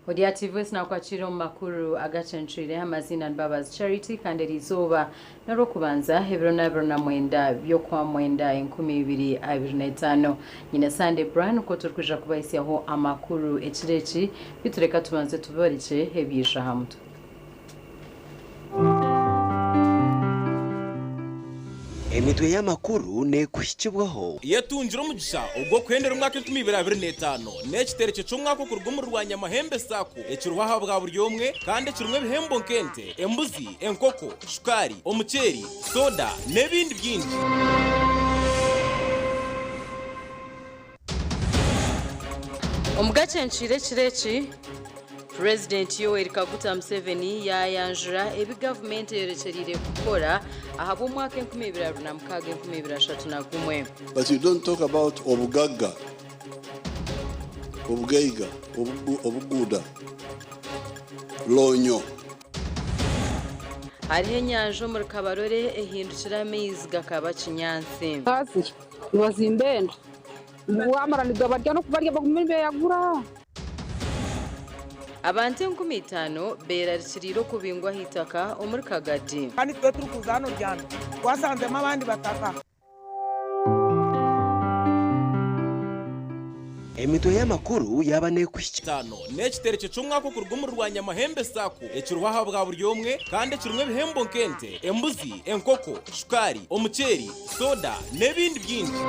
Ori TV Voice nakwakira omu makuru agacencwire. Amaziina ni Mbabazi Charity, kandi eriizooba n'orwokubanza, ebiro n'abiri na mwenda by'okwamwenda 2025. Nyine Sunday Brian ko turikwija kubahisyaho amakuru ekiro eki. Bitureka tubanze tubarekye ebyisha aha mutwe. Emitwe y'amakuru neekuhikibwaho. Yetungire omugisha ogw'okuhendera omwaka 2025 n'ekiterekye ky'omwaka okuruga omuri Rwanyamahembe SACCO, ekiriho aha bwa buri omwe kandi ekirimu ebihembo nk'ente, embuzi, enkoko, shukaari, omuceeri, soda n'ebindi bingi. Omugacencire ekiro eki, Purezidenti Yoweri Kaguta Museveni yaayanjura ebi gavumenti eyorekyereire kukora ahabw'omwaka 2026-2031. But you don't talk about obugagga, obugaiga, obuguuda, loonyo. Hariho enyanja omuri Kabarole ehindukire amaizi gakaba kinyaatsi. Bazirya, nibazimba enda, wamara nigabarya n'okubarya bagume nibeyagura. Abantu 5000 beerarikiriire okubingwa aha itaka omuri Kagadi. Kandi twe turikuza hano ryanda twasanzemu abandi bataka. Emitwe y'amakuru yaaba neekuhikya. Etaano n'ekiterekye ky'omwaka okuruga omuri Rwanyamahembe SACCO, ekiriho aha bwa buri omwe kandi ekirimu ebihembo nk'ente, embuzi, enkoko, shukaari, omuceeri, soda n'ebindi bingi.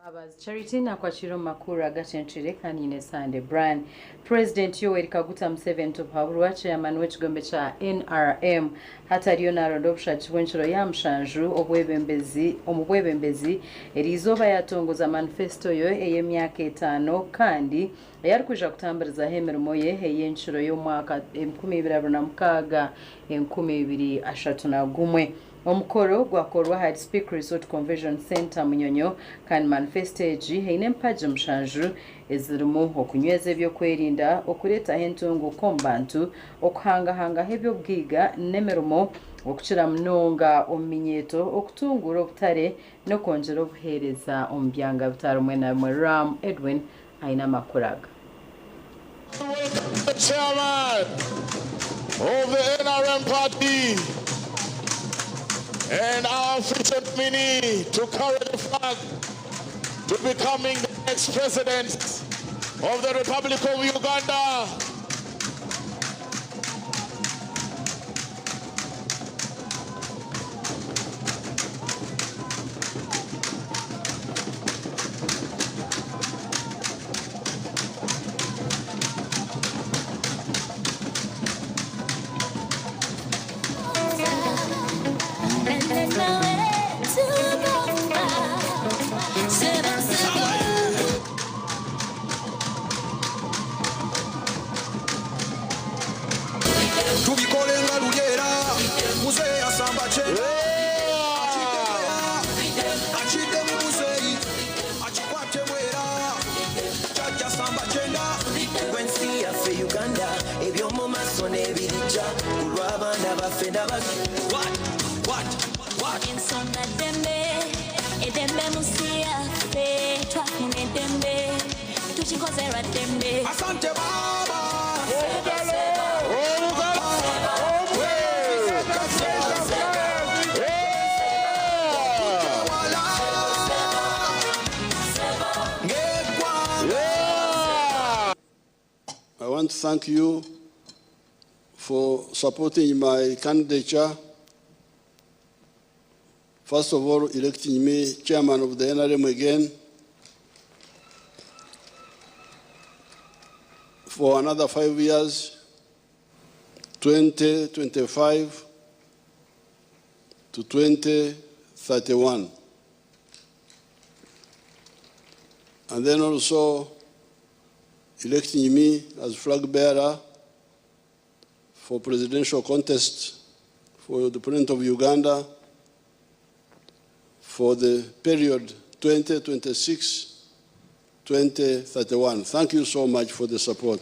Mbabazi Charity nakwakira omu makuru agacencwire, kandi nyine Sunday Brian. President Yoweri Kaguta Museveni Tubuhaburwa, chairman w'ekigombe kya NRM, hati ariyo naronda obushaki bw'enkiro ya 7 obwebembezi omu bwebembezi. Eriizooba yatongoza manifesto ye ey'emyaka 5, kandi eyarikwija kutamburizaho emirimo ye ey'enkiro y'omwaka 2026 2031. Omukoro gwakorwa ahari Speke Resort Convention Center, Munyonyo, kandi manifesto egi eine empagi 7 ezirimu okunyweza ebyokwerinda, okureetaho entunguuka omu bantu, okuhangahangaho eby'obugaiga n'emirimo, okukira munonga omu minyeeto, okutunguura obutare n'okwongyera obuheereza omu byanga bitarumwe na bimwe. Ram Edwin aine amakuru aga. The chairman of the NRM party and our official nominee to carry the flag to becoming the next president of the Republic of Uganda. Tubikole nga lulyera muzeeyi asamba kyenda akiddemu muzeeyi akikwatemu era jajja samba kyenda. Gwensi yaffe Uganda, eby'omu maaso n'ebirijja ku lw'abaana baffe n'abaki. Ensonga ddembe, eddembe mu nsi yaffe. Twafuna eddembe, tukikoze lwa ddembe. Asante baba. Obugalo! Wala ng'eggwanga. I want to thank you for supporting my candidature. First of all, electing me chairman of the NRM again for another 5 years, 2025 to 2031. And then also electing me as flag bearer for presidential contest for the president of Uganda for the period 2026-2031. Thank you so much for the support.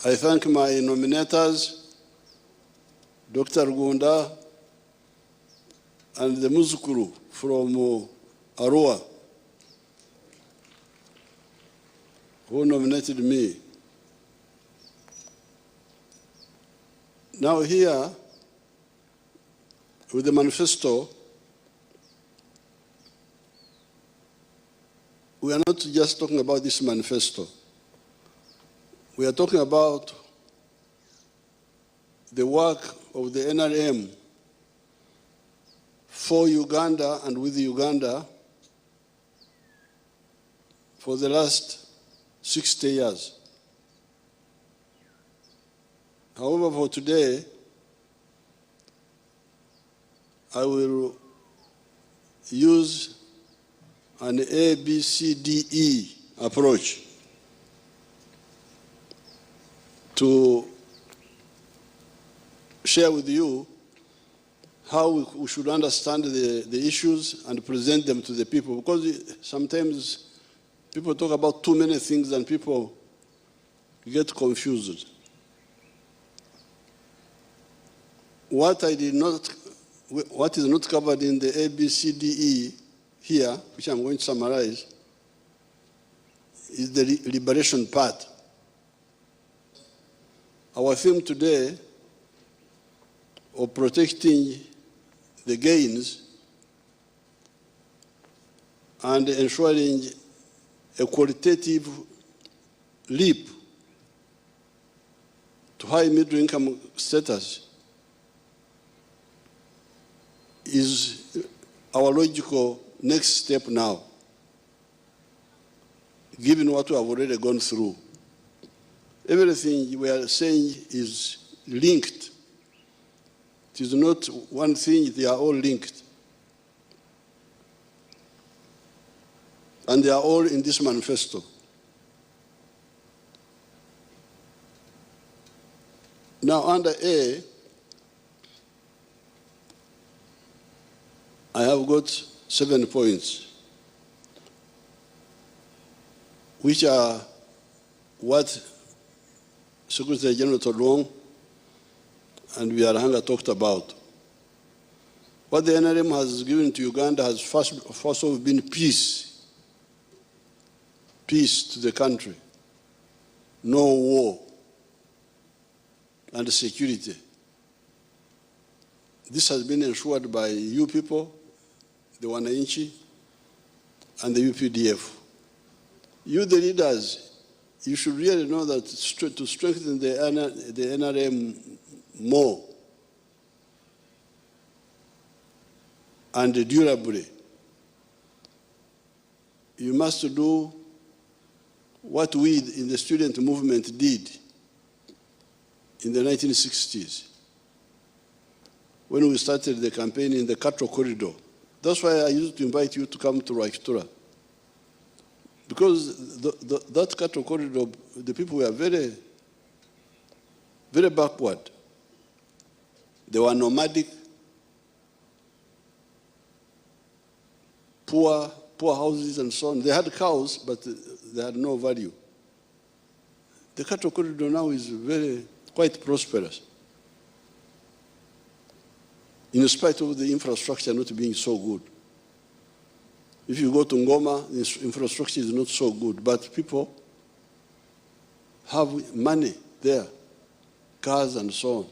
I thank my nominators, Dr. Rugunda, and the Muzukuru from Arua, who nominated me. Now here, with the manifesto, we are not just talking about this manifesto. We are talking about the work of the NRM for Uganda and with Uganda for the last 60 years. However, for today, I will use an A, B, C, D, E approach to share with you how we should understand the issues and present them to the people. Because sometimes people talk about too many things and people get confused. What I did not, what is not covered in the A, B, C, D, E here, which I'm going to summarize, is the liberation part. Our theme today of protecting the gains and ensuring a qualitative leap to high middle income status is our logical next step now, given what we have already gone through. Everything we are saying is linked. It is not one thing, they are all linked. And they are all in this manifesto. Now, under A, I have got 7 points, which are what Secretary General Todwong and Byaruhanga talked about. What the NRM has given to Uganda has first of all been peace. Peace to the country, no war, and security. This has been ensured by you people, the Wananchi, and the UPDF. You, the leaders, you should really know that to strengthen the NRM more and durably, you must do what we in the student movement did in the 1960s when we started the campaign in the Cattle Corridor. That's why I used to invite you to come to Rwakitura, because that Cattle Corridor, the people were very, very backward. They were nomadic, poor houses and so on. They had cows, but they had no value. The Cattle Corridor now is quite prosperous, in spite of the infrastructure not being so good. If you go to Ngoma, the infrastructure is not so good, but people have money there, cars and so on.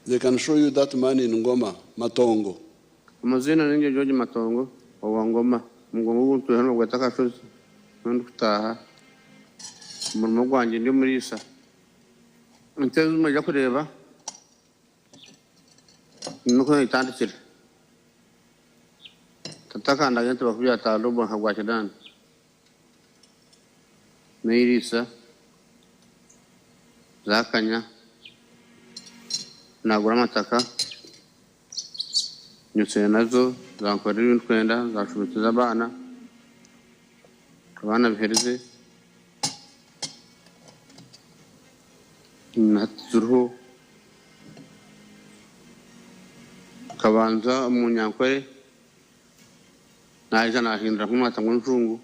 They can show you that money in Ngoma, Matongo. Amazina ninje George Matongo, owa Ngoma, Mugongo guntu hano gweta kashozi, nandi kutaha. Umurimo gwanjye ndi murisa. Nteze umajya kureba nuko nitandikira. Tatakanda gente bakubya talobo nkagwa kidani. Neirisa zakanya nagura amataka nyutseye nazo zankorera ibintu twenda zashubitiza abana abana bihereze naturiho kabanza umunyankore naje nahindura nk'umwata ngo nzungu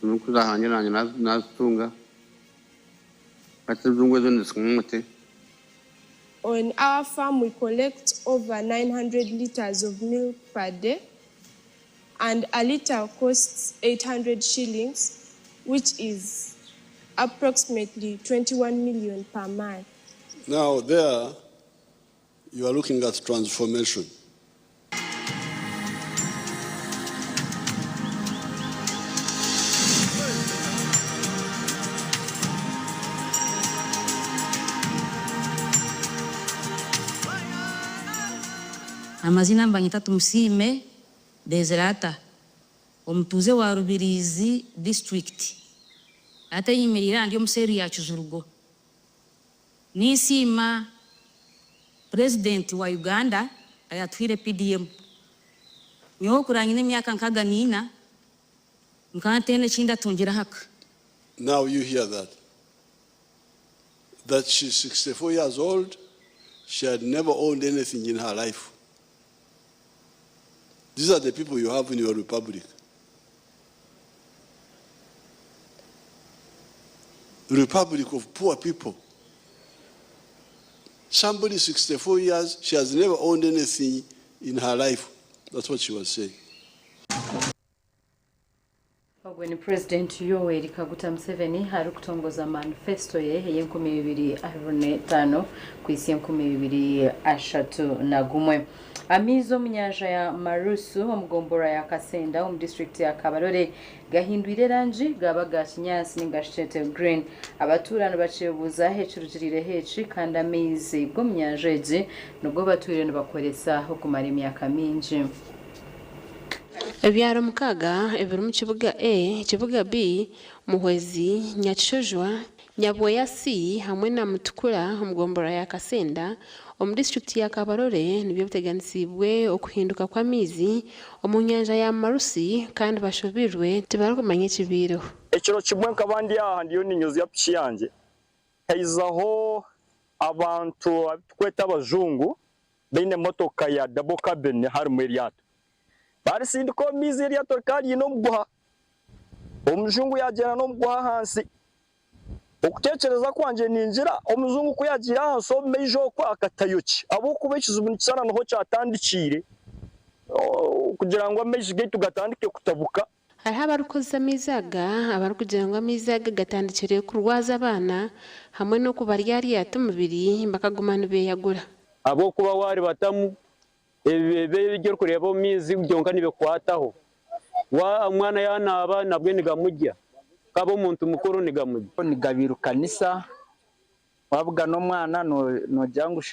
nuko zahange nanjye nazitunga. Hati enzungu ezo nizikumwa muti. On our farm, we collect over 900 litres of milk per day, and a litre costs 800 shillings, which is approximately 21 million per month. Now, there, you are looking at transformation. Amazina nibanyeta Tumusiime Desirata, omutuuze wa Rubirizi disiturikiti hati enyemereire aha ndi omu seeri ya Kijurugo. Ninsiima Purezidenti wa Uganda ayatuhaire PDM. Nyowe kuraba nyine emyaka 64, nkaba ntaine eki ndatungire aha ka. Now you hear that. That she's 64 years old, she had never owned anything in her life. These are the people you have in your republic. Republic of poor people. Somebody 64 years, she has never owned anything in her life. That's what she was saying. Ogwe ni Purezidenti Yoweri Kaguta Museveni arikutongoza manifesto ye ey'enkumi ibiri 25 kuhitsya 2031. Amaizi omu nyanja ya Marusu omu gombolola ya Kasenda omu disiturikiti ya Kabarole gahindwire erangi gaaba aga kinyaatsi ninga shi kyete green. Abatuura nibakyebuuza ekirugiriireho eki kandi amaizi g'omu nyanja egi nigo batwire nibakoresa okumara emyaka mingi. Ebyaro 6 ebirimu Kibuga A, Kibuga B, Muhwezi, Nyakishojwa, Nyabweya C hamwe na Mutukura omu gomborora ya Kasenda omu disiturikiti ya Kabarole nibyo biteganisiibwe okuhinduka kw'amaizi omu nyanja ya Marusi kandi bashobirwe tibarikumanya ekibaireho. Ekiro kimwe nkaba ndi aha ndiyo ninyozya piki yangye, haizaho abantu abu turikweta abajungu baine emotoka ya double cabin harimu eryato. Baarisindika omu maizi eryato rikaba riine omuguha. Omujungu yaagyenda n'omuguha ahansi. Okuteekyereza kwangye ningira omujungu ku yaagiire ahansi omu maizi okwo akatayo ki? Ahabw'okuba ekizibu nikishusha niho kyatandikiire kugira ngu amaizi gaitu gatandike kutabuka. Hariho abarikukozesa amaizi aga abarikugira ngu amaizi aga gatandikire kurwaza abaana hamwe n'okubaryaryata omubiri bakaguma nibeyagura. Ahabw'okuba waaribatamu ebi orikureeba omu maizi byonka nibikukwataho. Omwana yaanaaba nabwe nigamurya, kaba omuntu mukuru nigamurya. Nigabirukanisa, wabugana omwana nogira ngu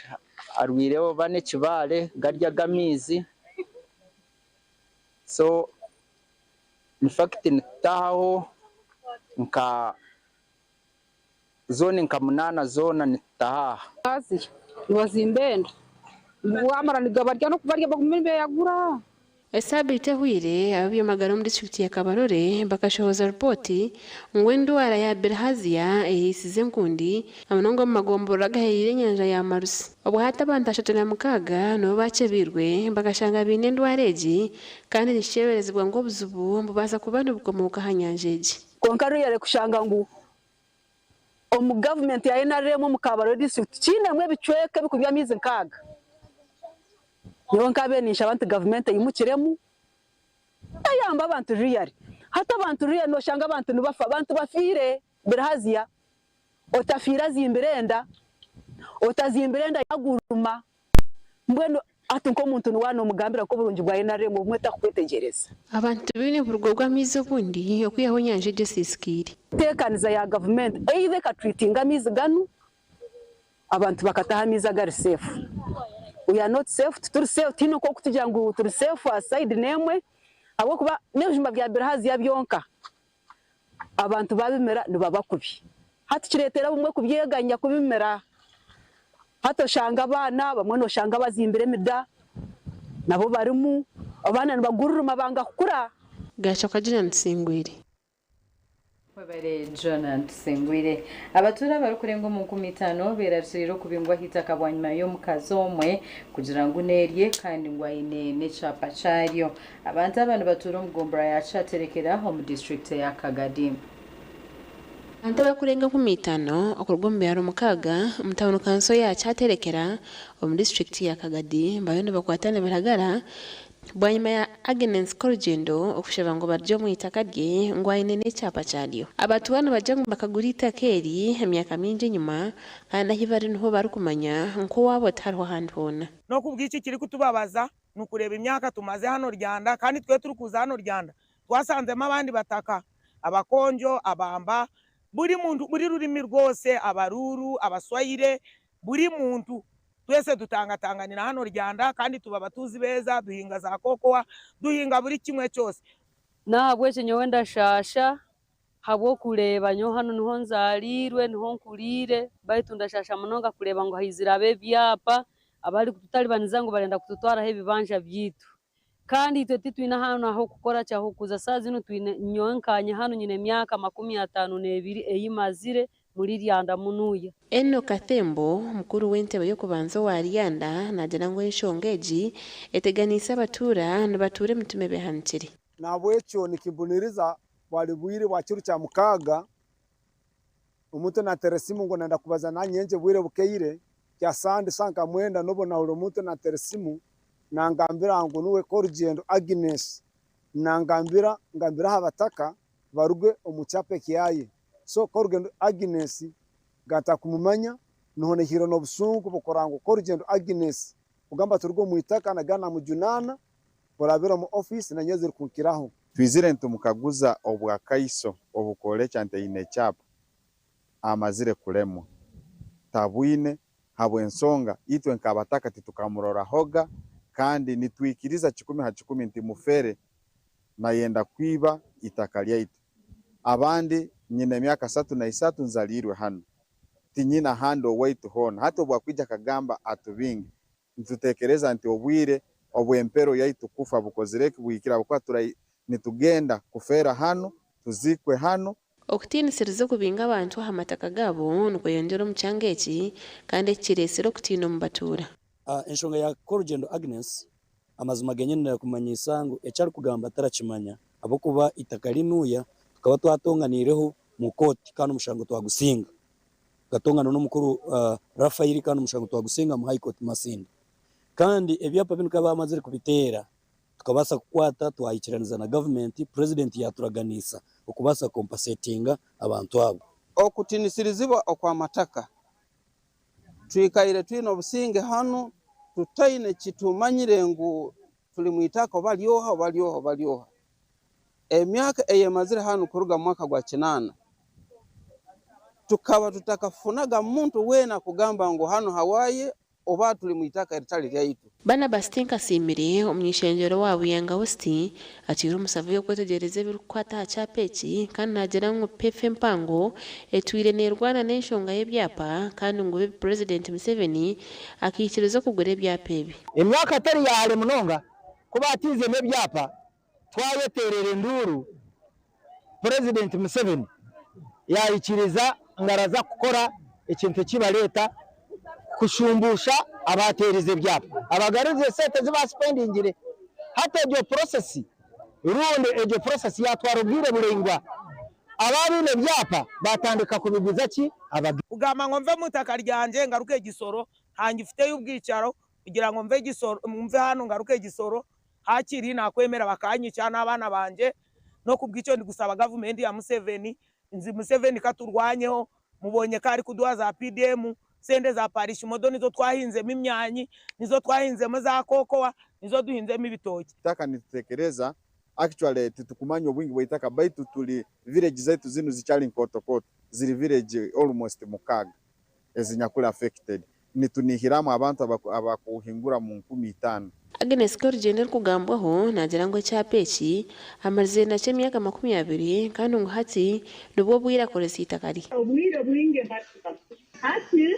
arwire oba n'ekibaare garya ag'amaizi. So in fact nitutahaho nka zooni nka munaana zoona nitutaha aha. Nibazimba enda wamara nigabarya n'okubarya bagume nibeyagura. Esaabiiti ehweire, ab'eby'amagara omu disiturikiti ya Kabarole bakashohoza ripooti ngu endwara ya bilharzia eyeisize enkundi na munonga omu magomborora agahereire enyanja ya Marusi. Obwo hati abantu 36 nibo bakyebeirwe bakashanga baine endwara egi kandi nikikyeberezibwa ngu obuzibu nibubaasa kuba nibukomooka aha nyanja egi. Kwonka ruyare kushanga ngu omu gavumenti ya NRM omu Kabarole disiturikiti kiinemu ebicweka ebikunywa amaizi nk'aga. Nyowe nkabaire ninshaba nti gavumenti eyimukiremu eyambe abantu riyari. Hati abantu riyari noshanga abantu nibafa, abantu bafiire bilharzia, otafiire azimbire enda, otazimbire enda yaguruma. Mbwenu hati nk'omuntu niwaaba nomugambira ngu oburungi bwa NRM obumwe takukwetegyereza. Abantu tibaine burugo bw'amaizi obundi okwihaho enyanja egyo esiisikaire. Teekaniza ya gavumenti either ekatreatinga amaizi ganu abantu bakataha amaizi agari safe. We are not safe, tituri safe, tihaine nk'oku tugira ngu turi safe aha side n'emwe ahabw'okuba n'ebijuma bya bilharzia byonka abantu babimira nibaba kubi. Hati kireetera obumwe kubyeganya kubimira. Hati oshanga abaana bamwe noshanga bazimbire emida nabo barimu, abaana nibagururuma banga kukura. Gachoka Julian Tusingwire. Webare Jonah Tusingwire. Abatuura abarikurenga omu 5000 beerarikiriire okubingwa aha itaka bwanyima y'omukazi omwe kugira ngu neerye kandi ngu aine n'ekyapa kyaryo. Abantu aba nibatuura omu gombolola ya Kyaterekera omu disiturikiti ya Kagadi. Abantu abarikurenga 50 okuruga omu byaro 6 omu tawuni kanso ya Kyaterekera omu disiturikiti ya Kagadi bariyo nibakwata nibiragara bwanyima ya Agnes Korugyendo okushaba ngu barugye omu itaka rye ngu aine n'ekyapa kyaryo. Abatuura nibagira ngu bakagura eitaka eri emyaka mingi enyima kandi ahi bari niho barikumanya nk'owaabo tihariho ahandi hoona. N'okubw'iki kirikutubabaza nikureeba emyaka tumaze hano Ryanda kandi twe turikuza hano Ryanda twasanzemu abandi bataka, Abakonjo, Abamba, buri muntu buri rurimi rwose, Abaruuru, Abaswayire, buri muntu twese tutangatanganira hano Ryanda kandi tuba abatuuzi beeza, duhinga za kokowa, duhinga buri kimwe kyose. N'ahabw'ekyo nyowe ndashaasha habw'okureeba nyowe hanu niho nzaariirwe, niho nkuriire, baitu ndashaasha munonga kureeba ngu haizire ab'ebyapa abarikututaribaniza ngu barenda kututwaraho ebibanja byaitu. Kandi itwe titwine ahantu ah'okukora ki ah'okuza. Saaha zinu twine, nyowe nkanye hanu nyine emyaka 52 ei mazire muri Ryanda munuya. Enock Kathembo, mukuru w'entebe y'okubanza owa Ryanda naagira ngu enshonga egi eteganiise abatuura nibatuura emitima ebehanikire. Nahabwekyo nikimbuniriza bwari bwire bwa kiro kya mukaaga, omuntu natera esimu ngu nayenda kubaza nanye nyenkya obwire bukeire, kya sande saaha nka mwenda nobwo nahurira omuntu natera esimu nangambira ngu niwe Korugyendo Agnes nangambira ngambire aha bataka baruge omu kyapa ekyaye. So Korugyendo Agnes nga ntakumumanya niho naihire nobusungu bw'okurora ngu Korugyendo Agnes kugamba turuge omu itaka nagenda namujunaana kurabira omu office nanyowe zirikunkiraho. Twizire nitumukaguza obwakaiso obukworekya nti aine ekyapa, amazire kulemwa. Tabwine habw'ensonga itwe nk'abataka titukamurorahoga kandi nitwikiriza kikumi ha kikumi nti mufere nayenda kwiba itaka lyaitu. Abandi nyine emyaka 33 nzaliirwe hanu, tinyine ahandi owaitu hoona. Hati obwakwija akagamba atubinge, nitutekereza nti obwire obw'empero yaitu kufa bukozire ki buhikire habwokuba nitugenda kufeera hanu, tuzikwe hanu. Okutiinisiriza okubinga abantu aha mataka gaabo nikweyongyera omu kyanga eki kandi eki kireetsire okutiina omu batuura. Enshonga ya Korugyendo Agnes, amazima genyini naakumanyisa ngu eki arikugamba tarakimanya ahabw'okuba eitaka rinuya tukaba twatonganiireho mu kooti kandi omushango twagusinga. Tukatongana n'omukuru Raphael kandi omushango twagusinga mu High Court Masindi. Kandi ebyapa binu bikaba bamazire kubiteera tukabaasa kukwata twahikiraniza na gavumenti, Purezidenti yaaturaganiisa okubaasa kukompasetinga abantu abo. Okutinisirizibwa okw'amataka. Twikaire twine obusinge hanu tutaine kitumanyire ngu tuli mwitaka oba lyoha oba lyoha oba lyoha. Emyaka eyemazire hanu kuruga mu mwaka gwa kinaana tukaba tutakafunaga muntu weena kugamba ngu hanu hawaye oba tuli mwitaka eritali lyaitu. Barnabas Tinkasiimire, omuny'eishengyero wa Buyanga West, atwire omu save y'okwetegyereza ebirikukwata aha kyapa eki kandi naagira ngu PEFA empango etwire neerwana n'enshonga y'ebyapa kandi ngu Purezidenti Museveni akaikiriza okugura ebyapa ebi. Emyaka teri ya hare munonga, ku baatiizemu ebyapa, twayeteerera enduuru, Purezidenti Museveni yaikiriza ngu araza kukora ekintu eki bareeta kushumbuusha abaateerize ebyapa, abagaruze esente ezi baasipendingire. Hati egyo purosesi rundi egyo purosesi yaatwara obwire buraingwa, ababaine ebyapa baatandika kubiguza ki? Abagaiga. Kugamba ngu nve mwitaka ryangye ngaruke Gisoro, hangifiteyo obwicaro kugira ngu nve Gisoro, nve hanu ngaruke Gisoro, Hakiri nakwemera bakanyica n'abaana bangye, n'okubwikyo ndikusaba gavumenti ya Museveni nzi Museveni katurwanyeho, mubonye ka arikuduha za PDM, sente za parish model nizo twahinzemu emyanyi, nizo twahinzemu za kokowa, nizo duhinzemu ebitookye. Itaka nitutekereza actually titukumanya obwingi bw'eitaka baitu tuli village zaitu zinu zikyali nkooto-kooto ziri village almost 6 ezinyakuli affected nitunihiramu abantu abakuhingura mu 5,000. Agnes Korugyendo orikugambwaho naagira ngu ekyapa eki amazire nakyo emyaka 20 kandi ngu hati nibwo obwire akoresa eitaka rye. Obwire bwingi hati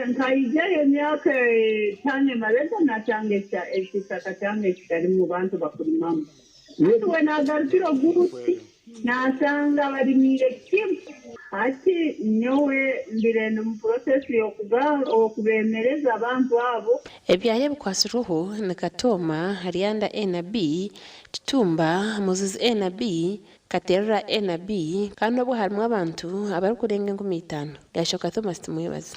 nkaijayo emyaka etaano emabega nashanga ekitaka kyange kitarimu bantu bakurimamu. Hati we nagarukire oguti nasanga barimiire kimwe. Hati nyowe mbire ndi mu process y'okubemereza abantu abo. Ebyaro ebikwatsirweho ni Katooma, Ryanda A na B, Kitumba, Muzizi A na B, Katerera A na B kandi obwo harimu abantu abarikurenga 5,000. Gashoka Thomas Tumwebaze.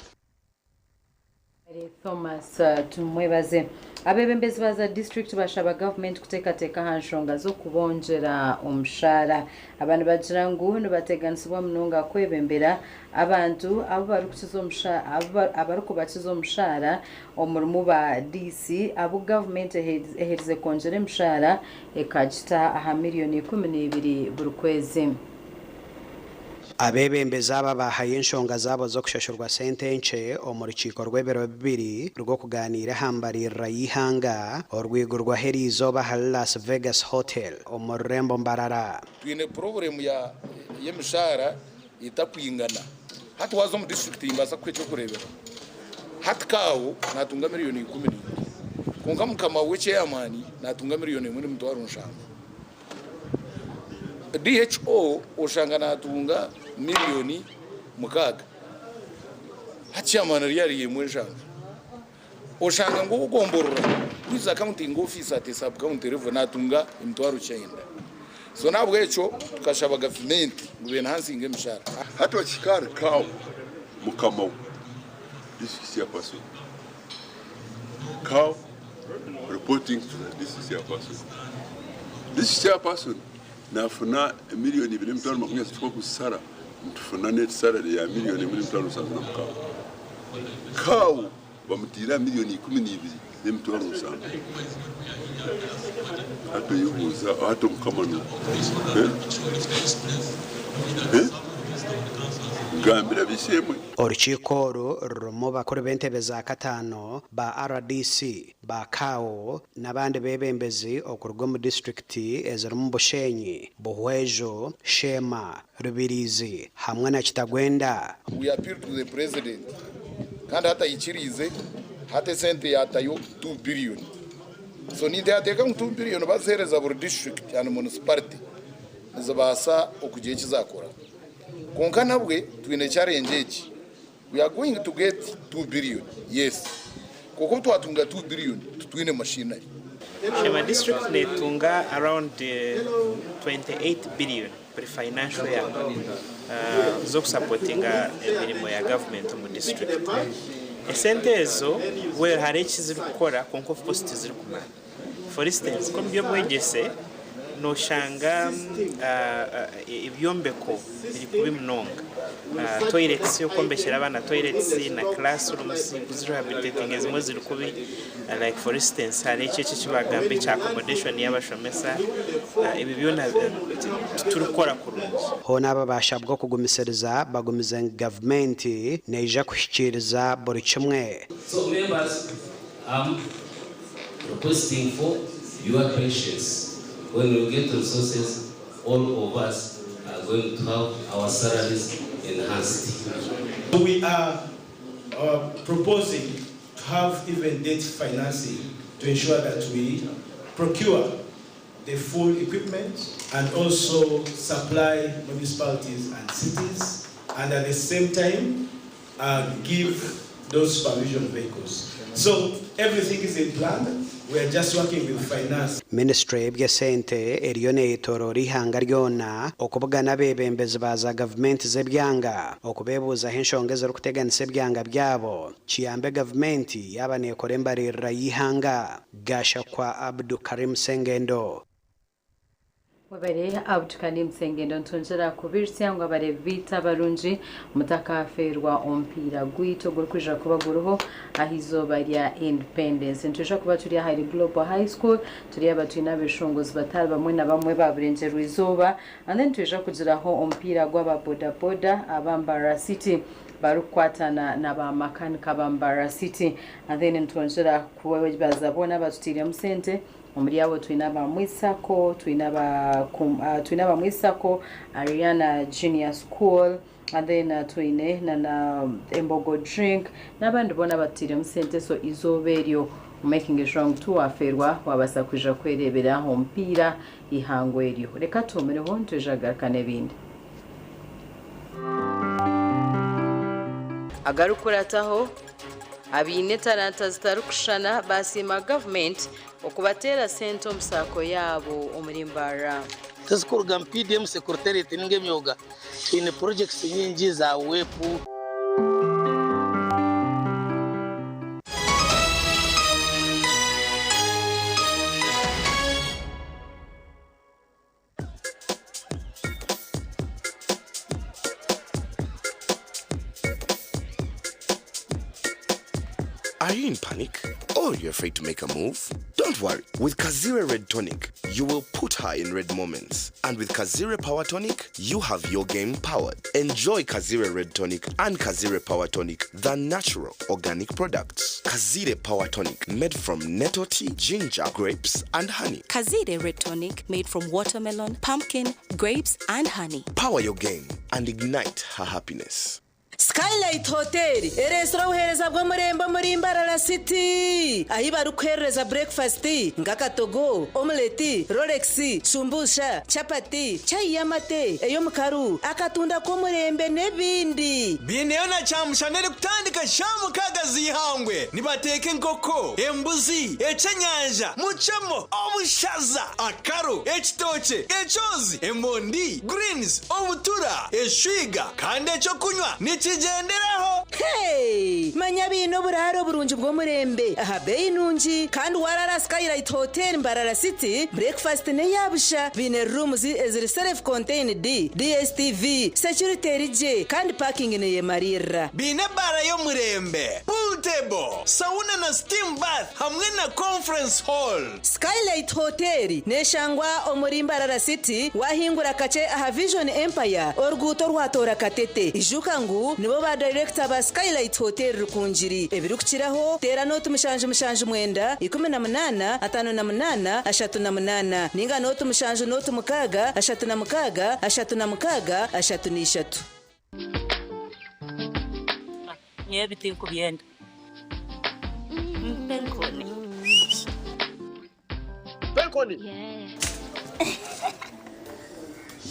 Thomas Tumwebaze. Abeebembezi ba za disiturikiti bashaba gavumenti kuteekateeka aha nshonga z'okubongyera omushaara. Aba nibagira ngu nibateganisibwa munonga kwebembera abantu abu barikukiza abarikubakiza omushaara omurimu ba DC abu gavumenti eherize kwongyera emishaara ekagita aha miriyoni 12 buri kwezi. Abeebembezi aba baahayo enshonga zaabo z'okushashurwa sente nkye omu rukiiko rw'ebiro bibiri rw'okugaaniira aha mbaririra y'eihanga orwigurwaho eriizooba ahari Las Vegas Hotel omu rurembo Mbarara. Twine purobulemu ya y'emishaara etakwingana. Hati waaza omu disiturikiti nimbaasa kukuha eky'okureeberaho. Hati Kaawo naatunga miriyoni 12 kwonka mukama we ceyamaani naatunga miriyoni emwe n'emitwaro nshanju. DHO oshanga natunga miriyoni 6 hati chairman ari ahari emwe nshanju. Oshanga ngu ow'ogomborora who is accounting officer at a sub county level natunga emitwaro kyenda. So n'ahabw'ekyo tukashaba gavumenti ngu be-enhancinge emishahara. Hati wakihika ahari Kaawo mukama we district chairperson, Kaawo reporting to the district chairperson. District chairperson nafuna emiliyoni 2,830 okusara nitufuna net salary ya miliyoni 1,776. Kaawo bamutiire aha miliyoni 12,700. Hati oyebuuza hati omukama n'oha? Eh? Eh? Ngambira ab'eishe-emwe. Orukiiko oru rurimu bakuru b'entebe za kataano, ba rdc, ba CAO n'abandi beebembezi okuruga omu disiturikiti ezirimu Bushenyi, Buhweju, Sheema, Rubirizi hamwe na Kitagwenda. We appeal to the president kandi hati aikiriize hati esente yatayo 2 billion so ninteekateeka ngu 2 billion baziheereza buri district and municipality nizibaasa okugira eki zakora. Kwonka nabwe twine challenge egi, we are going to get 2 billion yes kwonka obu twatunga 2 billion titwine machinery. Sheema district netunga around 28 billion buri financial year z'okusapotinga emirimo ya government omu district. Esente ezo well hariho eki zirikukora kwonka of course tizirikumara. For instance nk'omu by'obwegyese noshanga ebyombeko biri kubi munonga. Toilets, okwombekyera abaana toilets na classrooms kuzirehabilitatinga ezimwe ziri kubi. Like for instance hariho eki eki bagamba ekya accommodation y'abashomesa ebyo byona titurikukora kurungi. Hoona aba baashabwa okugumisiriza bagumize ngu gavumenti neija kuhikiiriza buri kimwe. So members, I'm requesting for your patience. When we get resources, all of us are going to have our salaries enhanced. We are proposing to have even debt financing to ensure that we procure the full equipment and also supply municipalities and cities, and at the same time give those supervision vehicles. So everything is in plan. We are just working with finance. Minisiture y'eby'esente eriyo neyetoroora eihanga ryona okubugana abeebembezi ba za gavumenti z'ebyanga okubeebuuzaho enshonga ezirikuteganisa ebyanga byabo kiyambe gavumenti yaaba neekora embaririra y'eihanga. Gashakwa Abdu Karim Sengendo. Webare Abdukarim Sengendo. Nitwongyera kubiritsya ngu abareebi baitu abarungi mutakafeerwa omupiira gwaitu ogurikwija kuba guriho aha izooba rya Independence. Nitwija kuba turi ahari Global High School turi aba twine abeshongozi batari bamwe na bamwe ba burengyerwa izooba and then nitwija kugiraho omupiira gw'aba boda boda aba Mbarara City barikukwatana na ba makanika ba Mbarara City and then nitwongyera kubaza boona abatutairemu sente. Omuri abo twine aba Mwisako, twine aba twine aba Mwisako, Ariana Junior School and then twine na na Embogo Drink n'abandi boona abatutairemu sente so izooba eryo making sure ngu tiwafeerwa wabaasa kwija kwereebera omupiira eihangwe eryo. Reka tuhumireho nitwija kugaruka n'ebindi. Agarikukurataho, abaine etaranta zitarikushushana basiima gavumenti okubateera sente omu saako yaabo omuri Mbarara. Tizikuruga mu PDM secretariat ninga emyoga. Twine projects nyingi za WEP. Are you in panic? Or you're afraid to make a move? Don't worry. With Kazire Red Tonic, you will put her in red moments. And with Kazire Power Tonic, you have your game powered. Enjoy Kazire Red Tonic and Kazire Power Tonic, the natural organic products. Kazire Power Tonic, made from nettle tea, ginger, grapes, and honey. Kazire Red Tonic made from watermelon, pumpkin, grapes, and honey. Power your game and ignite her happiness. Skylight Hotel eresire obuheereza bw'omurembe omuri Mbarara City ahi barikuherereza breakfast nk'akatogo, omelette, rolex, shumbusha, chapati, chai y'amate, ey'omukaru, akatunda k'omurembe n'ebindi. Biineyo na kyamushana erikutandika shaaha mukaaga z'eihangwe. Nibateeka enkoko, embuzi, ekyenyanja, mucemo, obushaza, akaro, ekitookye, ekyozi, emondi, greens, obutura, eshwiga kandi ekyokunywa nikigyenderaho. Hey! Manya biine oburaaro burungi bw'omurembe aha beeyi nungi kandi warara Skylight Hotel Mbarara City, breakfast n'eya busha. Biine rooms eziri self contained, DSTV, security eri gye kandi parking neyemariirira. Biine ebaara y'omurembe, pool table, sauna na steam bath hamwe na conference hall. Skylight Hotel neshangwa omuri Mbarara City wahingura kakye aha Vision Empire oruguuto orwatoora Katete. Ijuka ngu nibo ba dayirekita ba Skylight Hotel Rukungiri. Ebirikukiraho teera nooti 779 18 58 38 ninga nooti 7 nooti 6 36 36 33. Nyowe tinkubyenda. Mpa enkoni. Mpa enkoni.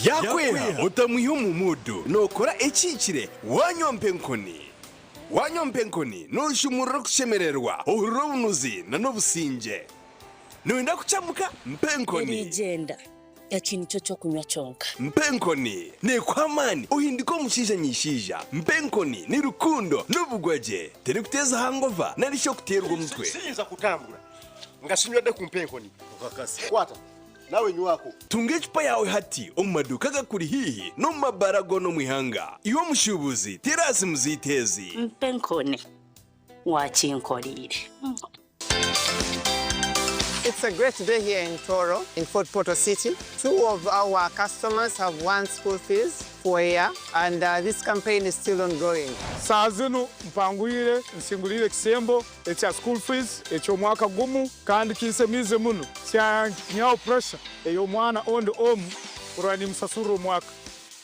Yakweha otamwiha omu muudu nookora ekihikire wanywa mpa enkoni. Wanywa mpa enkoni nooshumurura okushemererwa, ohurira obunuzi n'obusingye. Nooyenda kucamuka? Mpa enkoni. Erigyenda. Eki nikyo ky'okunywa kyonka. Mpa enkoni neekuha amaani ohinduka omushaija nyishaija. Mpa enkoni ni rukundo n'obugwagye. Terikuteeza hangova nari shi okuteerwa omutwe. Siyinza kutambura nga sinywedde ku mpa enkoni. Okakasa. Kwata nawe nywako. Tunga ecupa yaawe hati omu maduuka agakuri haihi n'omu mabaara goona omu ihanga. Iwe omushuubuzi, teera aha simu zaitu ezi. Mpa enkoni. Waakinkoreire. It's a great day here in Toro, in Fort Portal City. Two of our customers have won school fees for a year, and this campaign is still ongoing. Saaha zinu mpangwire nsinguriire ekisembo ekya school fees eky'omwaka gumu kandi kinsemiize muno kyanyihaho pressure ey'omwana ondi omu kurora nimusasurra omwaka.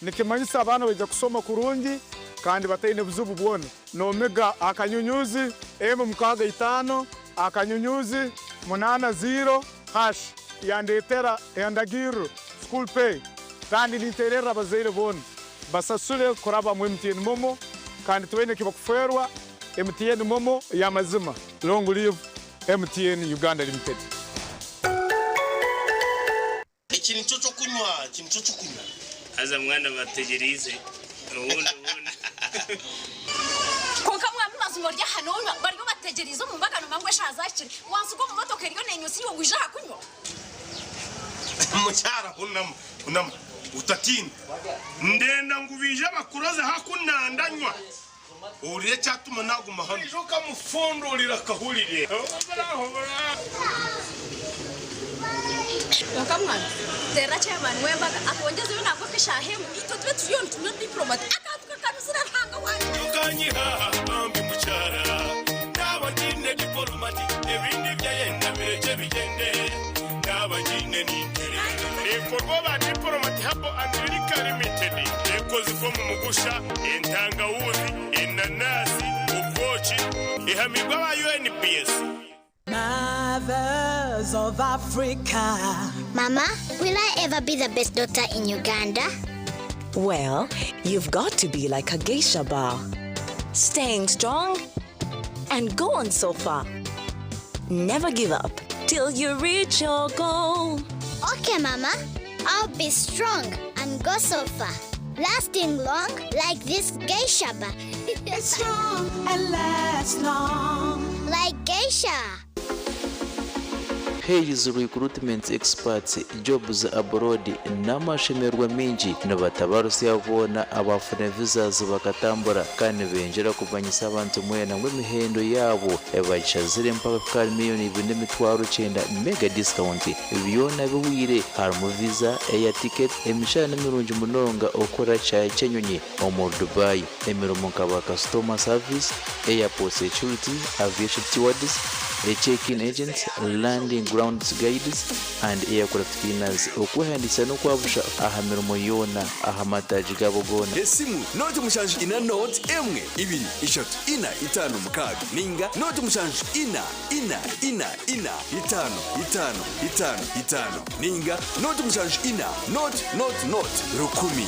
Nikimanyisa abaana baija kusoma kurungi kandi bataine buzibu bwona. Nomiga akanyunyuzi emu mukaaga itaano akanyunyuzi munaana ziro hash yandetera endagirro school pay kandi nintererra abazaire boona basasule kuraba mu MTN MoMo kandi tibaine ekibakufeerwa. MTN MoMo y'amazima. Long live MTN Uganda Limited. Eki nikyo ky'okunywa, eki nikyo ky'okunywa. Haza mwana bategyereize obundi obundi. Kwonka mwami mazima ori aha nonywa bariyo bategyereize omu mbaga nomanya ngu eshaaha zahikire wansiga omu motoka eriyo nenywa iwe ngu ija aha kunywa. Mukyara hunama, hunama otatiina. Ndenda ngu baije bakuroze haku nandanywa. Ohurire ekyatuma naguma hanu. Ija okamufundurira akahurire. Kwonka mwana teerera chairman w'embaga atwongyezeyo nangwa nk'eshaaha emwe itwe tube turiyo nitunywa diplomat akantu kakanuzire Ruhanga wangye. Okanyiha bambi mukyara naba ngiine diporomati ebindi byayenda birekye bigyende naba ngiine nintere. Ebikorwa ba Diplomat Herbal and Liquor Limited ekozirwe omu mugusha, entangawuzi, enanasi, obwoki, ehamibwe aba UNBS. Mothers of Africa. Mama, will I ever be the best doctor in Uganda? Well, you've got to be like a geisha bar. Staying strong and go on so far. Never give up till you reach your goal. Okay, Mama. I'll be strong and go so far, lasting long like this geisha bar. It's strong and lasts long. Like geisha. Hayes Recruitment Experts Jobs Abroad n'amashemererwa maingi nibatabarusya boona abafuna visas bakatambura kandi nibengyera kumanyisa abantu mwena ngu emihendo yaabo bagishazire mpaka kuhika ahari miriyoni 2,900 mega discount byona bihwire harimu visa, air ticket, emishara nimirungi munonga okukora kishaayi ky'enyonyi omuri Dubai, emirimo nka ba customer service, airport security, aviation stewards, check-in agents, landing grounds guides and aircraft cleaners. Okwehandiikisa n'okwabusha aha mirimo yoona aha mataagi gaabo goona. Esimu, nooti 74 nooti 1 2 3 4 5 6 ninga nooti 7 4 4 4 4 5 5 5 5 ninga nooti 74 nooti nooti nooti 1000.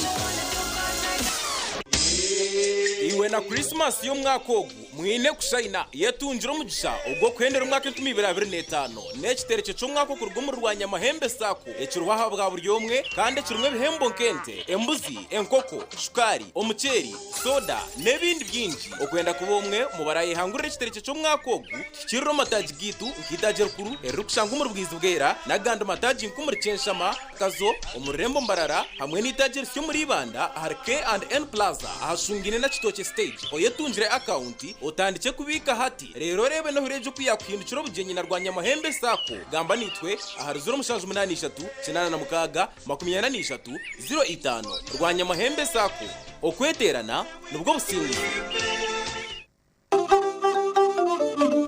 Iwe na Krisimasi y'omwaka ogu mwine kushayina. Yetungire omugisha ogw'okuhendera omwaka 2025 n'ekiterekye ky'omwaka okuruga omuri Rwanyamahembe Sacco ekiriho aha bwa buri omwe kandi ekirimu ebihembo nk'ente, embuzi, enkoko, shukaari, omuceeri, soda n'ebindi bingi. Okwenda kuba omwe omu barayehangurira ekiterekye ky'omwaka ogu, tuhikirire omu mataagi gaitu nk'eitaagi erikuru eririkushangwa omuri Bwizibwera n'agandi mataagi nk'omuri Kyenshama, Kazo, omu rurembo Mbarara hamwe n'eitaagi erisya omuri Ibanda ahari K and N Plaza ahashungaine na Kitookye Stage. Oyetungire akawunti otandikye kubiika hati reero oreebe n'ohuri egyo ku yaakuhindukira obugyenyi na Rwanyamahembe Sacco. Gamba naitwe ahari 0783 86 43 05. Rwanyamahembe Sacco, okweteerana nibwo businguzi.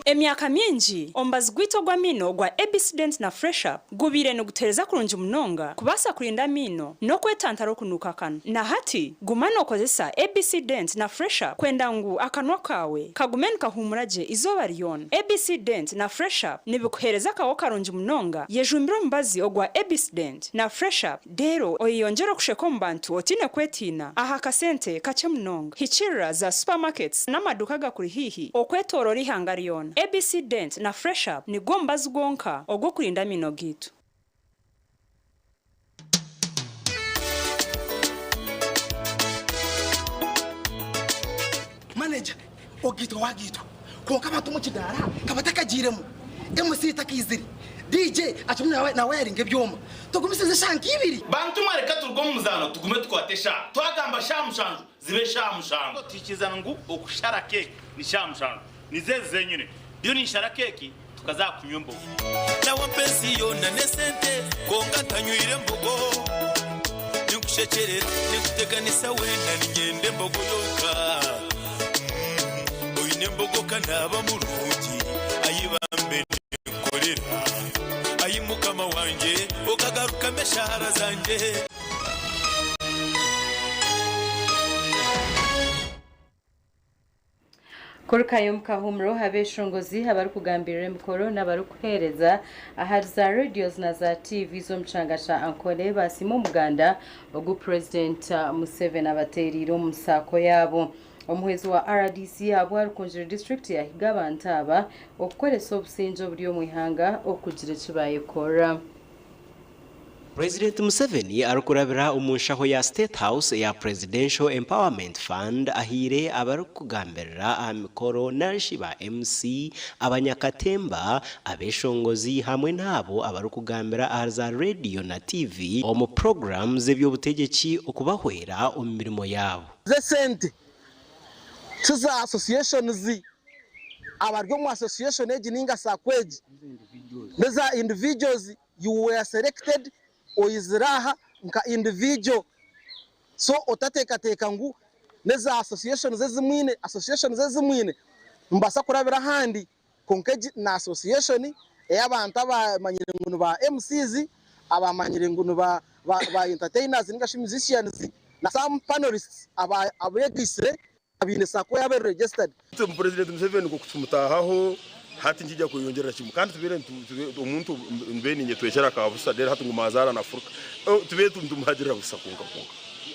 Emyaka mingi, omubazi gwaitu ogw'amaino ogwa ABC Dent na Fresh Up gubaire nigutuheereza kurungi munonga kubaasa kurinda amaino n'okwetantara okunuuka akanwa. Na hati, guma nookozesa ABC Dent na Fresh Up kwenda ngu akanwa kaawe kagume nikahuumura gye eizooba ryona. ABC Dent na Fresh Up nibikuheereza akaho karungi munonga. Yejumbire omubazi ogwa ABC Dent na Fresh Up Reero oyeyongyere okusheka omu bantu otaine kwetiina aha kasente kakye munonga. Hikirira za supermarkets n'amaduuka agakuri haihi okwetooroora eihanga ryona. ABC Dent na Fresh Up nigwo mubazi gwonka ogw'okurinda amaino gaitu. Manager, Ogaitwa wagaitwa kwonka abantu omu kidaara kabatakagiiremu, MC takaizire, DJ akirimu nawayaringa ebyoma. Tugumisirize eshaaha nka ibiri. Bantu mwe reka turuge omu muzaano tugume tukwate eshaaha. Twagamba shaaha mushanju zibe shaaha mushanju. Twikiriza ngu okushara keeki ni shaaha mushanju. Nizo ezi zenyine. Ndiyo ninshara keeki tukaza aha kunywa embogo. Nawe mpa ensi yoona n'esente kwonka ntanywire mbogo. Ninkushekyerera ninkuteganisa weena niinyenda embogo yonka. Oine embogo ka naaba murungi ayi bambe ninkukorera. Ayi mukama wangye okagarukamu eshaara zangye. Kurukayo omu kahuumuro, abeeshongozi, abarikugambirira emikoro n'abarikuheereza ahari za radios na za TV z'omu kyanga kya Ankole baasiima omuganda ogu Purezidenti Museveni abateereire omu saako yaabo. Omuhwezi wa rdc ahabwa Rukungiri disiturikiti yaahiga abantu aba okukoresa obusingye oburi omu ihanga okugira eki baayekorera. Purezidenti Museveni arikurabira omu nshaho ya State House eya Presidential Empowerment Fund ahaire abarikugambirira aha mikoro narishi ba MC, abanyakatemba, abeshongozi hamwe n'abo abarikugambira ahari za rediyo na TV omu puroguramu z'eby'obutegyeki okubahwera omu mirimo yaabo. Z'esente ti za associations, abari omu association egi ninga sacco egi n'eza individuals. You were selected oizire aha nka individual so otateekateeka ngu n'eza associations ezi mwine, associations ezi mwine nimubaasa kurabira ahandi kwonka egi ni association ey'abantu abamanyire ngu ni ba MCs, abamanyire ngu ni ba ba entertainers ninga shi musicians na some panelists abeegaitsire abaine sacco yaabo eri registered. Purezidenti Museveni nk'oku tumutaahaho hati nikija kweyongyerera kimwe kandi tubeire omuntu mbe ninye tweshera ka busa reero hati ngu mazaara nafuruka tubeire nitumuhagirira busa kwonka kwonka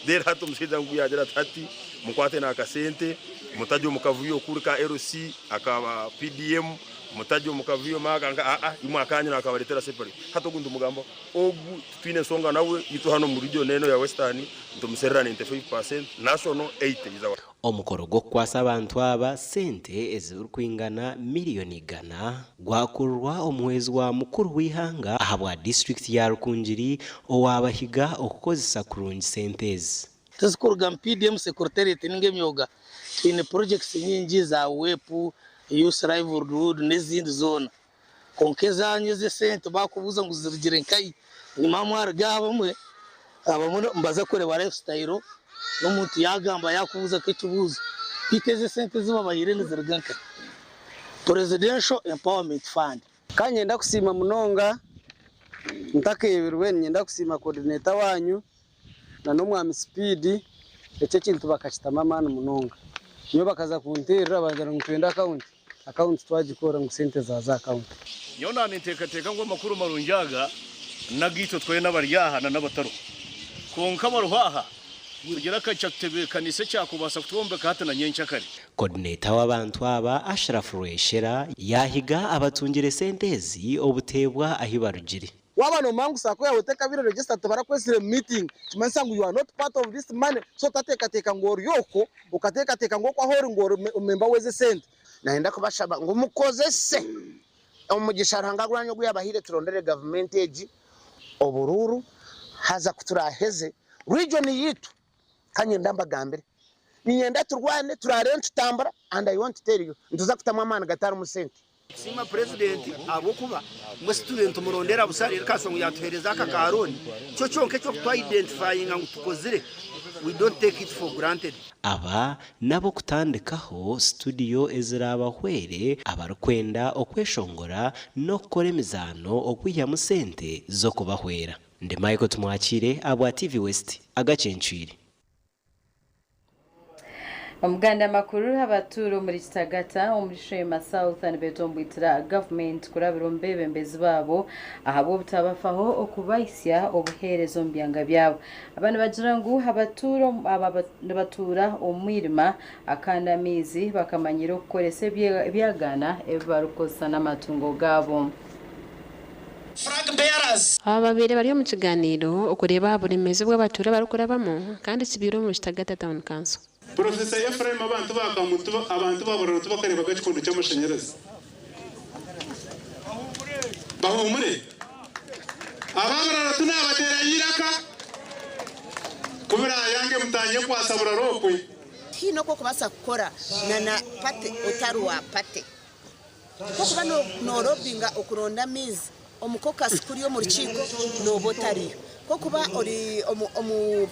reero hati omushaija ngu yagira ati hati mukwate n'akasente mutarya omu kavuyo kuri ka LC aka PDM. Mutajya omu kavuyo maaga nka aa imwe akanyu nakabaretera separate. Hati ogu nitumugamba ogu titwine ensonga nawe itwe hanu omu region eno ya Western nitumuserera 95%, national 80 is our. Omukoro gw'okukwasa abantu aba sente ezirikwingana miriyoni igana gwakurirwa omuhwezi wa mukuru w'eihanga ahabwa disiturikiti ya Rukungiri owaabahiga okukozesa kurungi sente ezi. Tizikuruga mu PDM Secretariat ninga emyoga, twine projects nyingi za WEP, Youth Livelihood n'ezindi zoona. Kwonka ezanyu ez'esente bakubuuza ngu zirugire nkahi, enyima mwaruga aha abamwe, abamwe nibaza kureeba lifestyle n'omuntu yagamba yakubuuza nk'ekibuuzo, beitu ezi esente ezi babahaire niziruga nkahi? Presidential Empowerment Fund. Ka niinyenda kusiima munonga ntakeebirwe, niinyenda kusiima coordinator waanyu na n'omwami Speed, ekyo ekintu bakakitamu amaani munonga. Nyowe bakaza kunteerera bangira ngu nitwenda akawunti, akawunti twagikora ngu sente zaaza aha akawunti. Nyowe naaninteekateeka ngu amakuru marungi aga n'agaitu twena abari aha na n'abatariho. Kwonka abariho aha, tugire akagisha tutebeekanise ekyakubaasa kutwombeka hati na nyenkyakare. Coordinator w'abantu aba, Ashraf Rweshera yaahiga abatungire sente ezi obuteebwa ahi barugire. Waaba noomanya ngu sacco yaawe tekabire registered tibarakwetsire mu meeting nikimanyisa ngu you are not part of this money so otateekateeka ngu ori okwo okateekateeka ngu okwo ahu ori ngu ori member w'ezi esente. Nayenda kubashaba ngu mukozese omugisha Ruhanga gwanyu ogu yabahaire turondere gavumenti egi oburuuru haza kuturaheze region yitu kanyenda mbagambire ninyenda turwane turare nitutambura and I want to tell you nituza kutamu amaani gatarimu sente. Nitusiima Purezidenti ahabw'okuba mbwenu tituriyo nitumurondera busha reero kasha ngu yaatuheereza aka ka looni, kyo kyonka eki twayidentifayinga ngu tukozire, we don't take it for granted. Aba n'ab'okutandikaho situdiyo eziraabahwere abarikwenda okweshongora n'okukora emizaano okwihamu sente z'okubahwera. Ndi Michael Tumwakiire ahabwa TV West, agacencwire. Omuganda makuru abatuura omuri Kitagata omuri Sheema South nibetomboitira gavumenti kurabira omu beebembezi baabo ahabw'obutabafaho okubahisya obuheereza omu byanga byabo. Aba nibagira ngu abatuura aba nibatuura omu mwirima akandi amaizi bakamanyira okukoresa ebyagaana ebi barikukozesa n'amatungo gaabo. Aba babaire bari omu kiganiiro okureeba aha buremeezi obu abatuura barikurabamu kandi kibaire omuri Kitagata Town Council. Professor Ephraim abantu ba Kamuntu abantu ba Buraro tibakareebaga ekikondo ky'amashanyarazi. Bahuumure. Aba Buraro tinaabateera eiraka ku biraayange mutangye kwasa Buraro okwe. Tihaine oku orikubaasa kukora na party otari wa party. Nk'okuba noorobinga okuronda amaizi omu kokasi kuri omu rukiiko nooba otariyo. Nk'okuba ori omu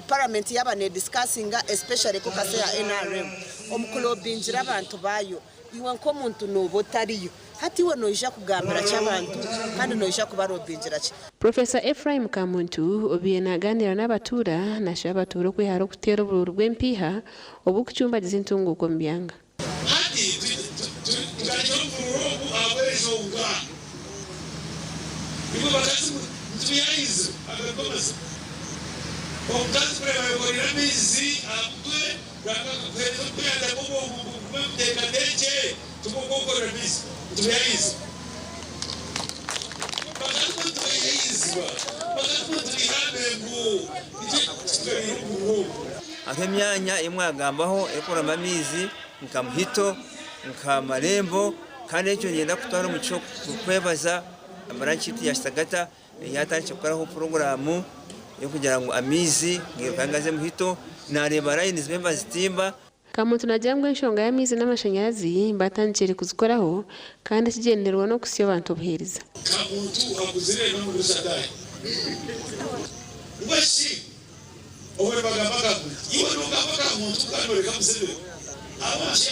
paramenti yaaba needisikasinga especially kokasi eya nrm omu kurobingira abantu baayo, iwe nk'omuntu nooba otariyo. Hati iwe noija kugambira ki abantu kandi noija kubarobingira ki? Professor Ephraim Kamuntu obaire nagaaniira n'abatuura nashaba abatuura okwehara okuteera oburuuru bw'empiiha oburikucumbagiza entunguuka omu byanga. Hati tukagira omuhururu ogu ahabw'enshonga. Imwe bakazi mwe, nitubihaiza agaruka amazima. Omukazi kureeba ayekoreire amaizi aha mutwe, Ruhanga akakuheereza omukuyanja ngu ogume omuteekateekye, tikwo kwokorera amaizi. Nitubihaiza. Bakazi mwe nitubihaizibwa. Bakazi mwe nitubiha amengo. Nikyo kitugabiire omuhururu ogu. Hariho emyanya ei mwagambaho erikurabamu amaizi nka Muhito, nka Marembo kandi ekyo niinyenda kutwara omugisha ogu kwebaza buranki yaitu ya Kitagata eyatandikire kukoraho puroguraamu y'okugira ngu amaizi gairukayo gaze Muhito, naareeba layini zimwe nibazitimba. Kamuntu naagira ngu enshonga y'amaizi n'amashanyarazi batandikire kuzikoraho kandi ekigyendererwa n'okuhitsya abantu obuheereza. Kamuntu akuzire n'omurisa ataahi. Mbwenu shi obwe nibagamba Kamuntu? Iwe nogamba Kamuntu kandi noreka Museveni. Ahabw'enki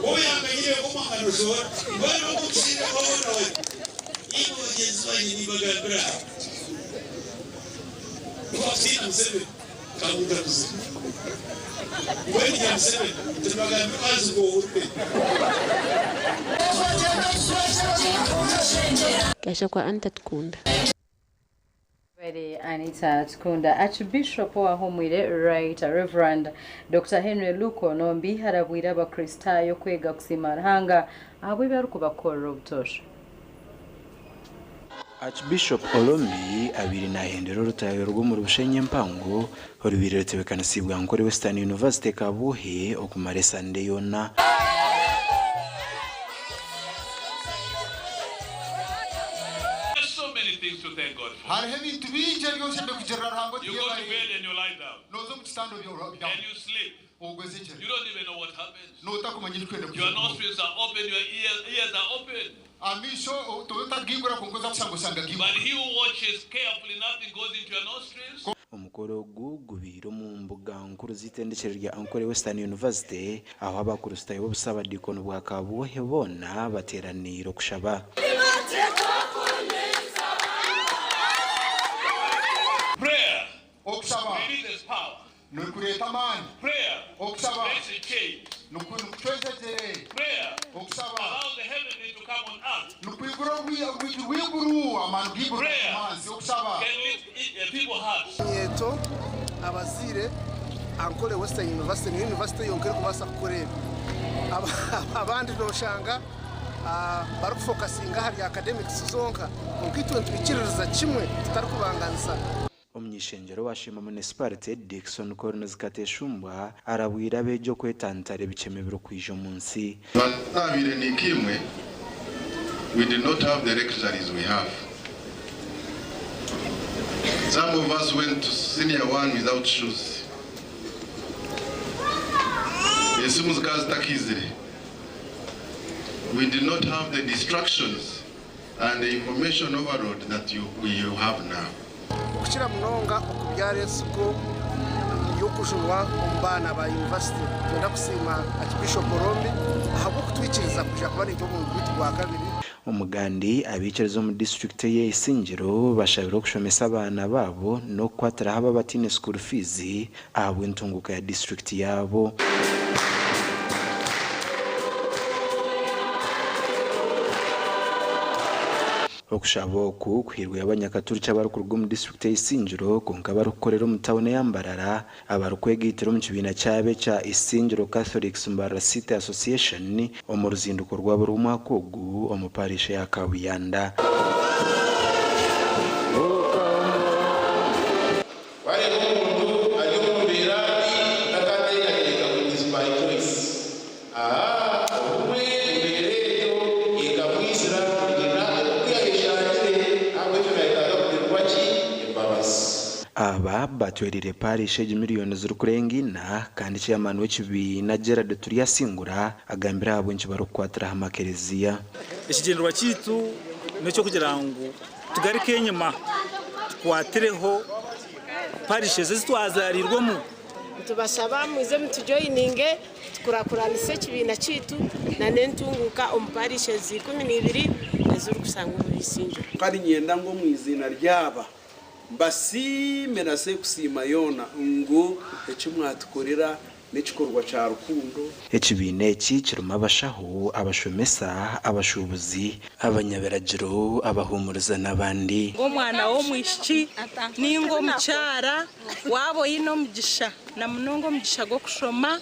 wowe yanganyire nk'omwanga noshohora? Mbwenu ogu omushaija wabona we. Imwe bagyenzi bangye nimbagambira tibakutiina Museveni. Kamuntu akuzire. Mbwenu nya Museveni tinibagambira omuhazi ngu ohurire. Kasha kwa Anita Tukunda. Were Anita Atukunda. Archbishop owahumwire Right Reverend Dr. Henry Luke Onombi arabwire Abakristaayo kwega kusiima Ruhanga ahabw'ebi arikubakorera obutoosha. Archbishop Orombi abaire nahendera orutayo rw'omuri Bushenyi empango orubaire rutebekanisiibwe Ankole Western University Kabuhe okumara esande yoona. So many things to thank God for. Hariho ebintu bingi ebi oshemereire kugirira Ruhanga oti You go to yebare. bed and you lie down Nooza omu kitanda obyama. and you sleep. Ogwezegyera. You don't even know what happens. Nootakumanya ebikwenda Your kugira. nostrils are open, your ears are open. Amaisho toba otagaigura kwonka oza kushanga oshanga gaigura. But he who watches carefully, nothing goes into your nostrils. Omukoro ogu gubaire omu mbuga nkuru z'eitendekyero rya Ankole Western University ahu abakristaayo b'obusabadiikoni bwa Kabwohe boona bateeraniire okushaba. Prayer Okushaba releases power. nikureeta amaani. Prayer Okushaba makes a change. nikucwezegyere. Prayer Okushaba allows the heavenly to come on earth. nikwigura orwigi rw'iguru amaani g'iguru Prayer amanzi. Okushaba can lift people's hearts. Nyeto abazaire Ankole Western University niyo university yonka erikubaasa kukora ebi. Abandi noshanga barikufokasinga ahari academics zonka kwonka itwe nitwikiririza kimwe tutarikubanganisa. Omuny'ishengyero wa Sheema Municipality, Dickson Collins Kateshumbwa arabwire abeegi okwetantara ebikyema ebirikwija omu nsi. Twabaire nink'imwe, we did not have the luxuries we have. Some of us went to senior one without shoes. Esimu zikaba zitakizire. We did not have the distractions and the information overload that you have now. Okukira munonga okubyara ensigo y'okujunwa omu baana ba yunivasite. Nitwenda kusiima Archbishop Orombi ahabw'okutwikiriza kwija kuba naitwe omu gwaitu gwa kabiri. Omugandi abaikiriza omu disiturikiti ey'e Isingiro bashabirwe okushomesa abaana baabo n'okukwatiraho abo abataine school fees ahabw'entunguuka ya disiturikiti yaabo. Okushaba oku kuhairwe abanyakaturiki abarikuruga omu disiturikiti ya Isingiro kwonka abarikukorera omu tauni eya Mbarara abarikwegaitira omu kibiina kyabo ekya Isingiro Catholics Mbarara City Association omu ruzinduko rwabo rw'omwaka ogu omu parish eya Kabuyanda. Wareeba omuntu ari omu mbeera mbi otakateekateeka ngu it is by choice. Aha, obumwe embeera egyo ekamwizira kurugiirira oku yaayeshangire, ahabw'ekyo naayetaaga kugirirwa ki? Embabazi. Aba batwereire parish egi miriyoni zirikurenga ina kandi chairman w'ekibiina Gerald Turyasingura agambire ahabw'enki barikukwatira aha makereziya. Ekigyendererwa kyaitu n'eky'okugira ngu tugaruke enyima tukwatireho parishes ezi twazarirwemu. Nitubashaba mwize mutujoyininge tukurakuranise ekibiina kyaitu na n'entunguuka omu parishes 12 ezirikusangwa omuri Isingiro. Kandi niinyenda ngu omu iziina ryaba mbasiime na Sekusiima yoona ngu eki mwatukorera n'ekikorwa kya rukundo. Ekibiina eki kirimu abashaho, abashomesa, abashuubuzi, abanyabiragiro, abahuumuriza n'abandi. Omwana w'omwishiki ninga omukyara waaba oine omugisha na munonga omugisha gw'okushoma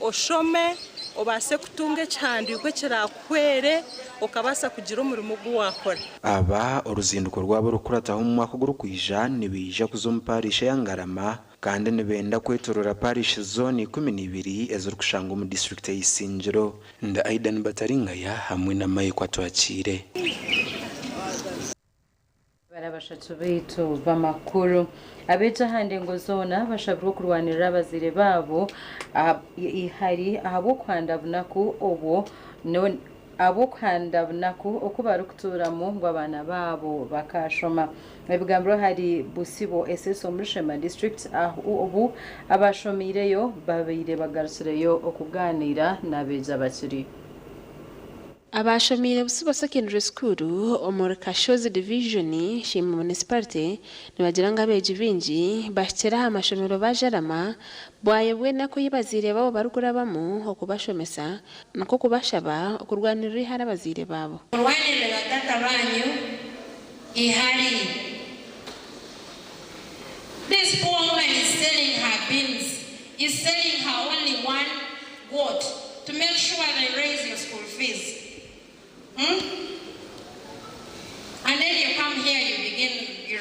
oshome obaase kutunga ekihandiiko ekiraakuhwere okabaasa kugira omurimo ogu waakora. Aba oruzinduko rwabo orukukurataho omu mwaka ogurikwija nibaija kuza omu parish eya Ngarama kandi nibenda kwetorora parish zoona 12 ezirikushangwa omu disiturikiti ya Isingiro. Ndi Aidan Bataringaya hamwe na Mike Atwakiire. Bari abashatu baitu b'amakuru. Abeegi aha ndengo zoona bashabirwe okurwanirira abazaire baabo ihari ahabw'okuhanda bunaku obwo ahabw'okuhanda bunaku oku barikutuuramu ngu abaana baabo bakashoma. Ebigambiro hari Busibo SS omuri Sheema district ahu obu abashomiireyo babaire bagarukireyo okugaaniira n'abeegi abakiri. Abashomiire Busibo Secondary School omuri Kashozi Division, Sheema Municipality nibagira ngu abeegi baingi bahikire aha mashomero bajarama bwayebwa enaku ei bazaire baabo barikurabamu okubashomesa nikwo kubashaba okurwanirira ihari abazaire baabo. Murwanirire batata banyu ihari. is selling her only one goat to make sure they raise your school fees. And then you come here, you begin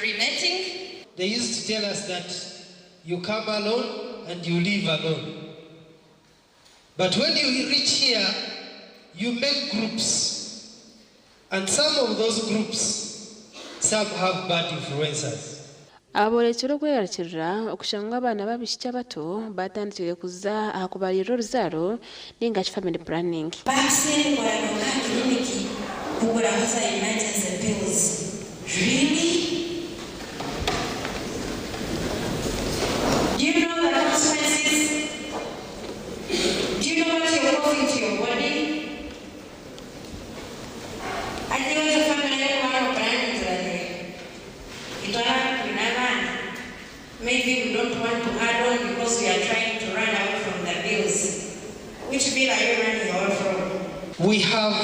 relating. They used to tell us that you come alone and you leave alone. But when you reach here, you make groups. And some of those groups, some have bad influencers. Aborekire okwerarikirira okushanga abaana b'abaishiki abato batandikire kuza aha kubaririra oruzaaro ninga shi family planning. Bakusimbura nka kiliniki kuguraho za emergency pills. Really? Do you know the consequences? Do you know what you're causing to your body? Ati family yako planning itwala tulina Maybe we don't want to add on because we are trying to run away from the bills. Which bill are you running away from? We have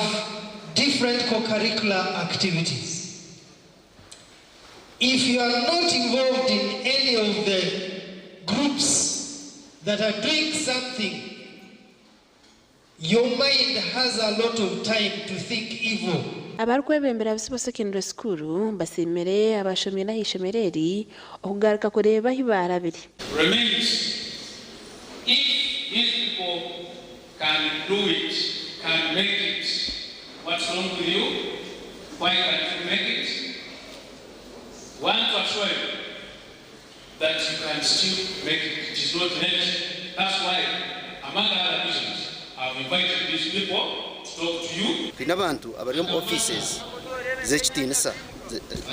different co-curricular activities. If you are not involved in any of the groups that are doing something, your mind has a lot of time to think evil. Abarikwebembera Busibo Secondary School basiimire abashomire aha ishomero eri okugaruka kureeba ahi barabire. Remains if these people can do it, can make it, what's wrong with you? Why can't you make it? Want to assure you that you can still make it. It is not late. That's why, among other reasons, I've invited these people to talk to you. Twine abantu abari omu offices z'ekitiinisa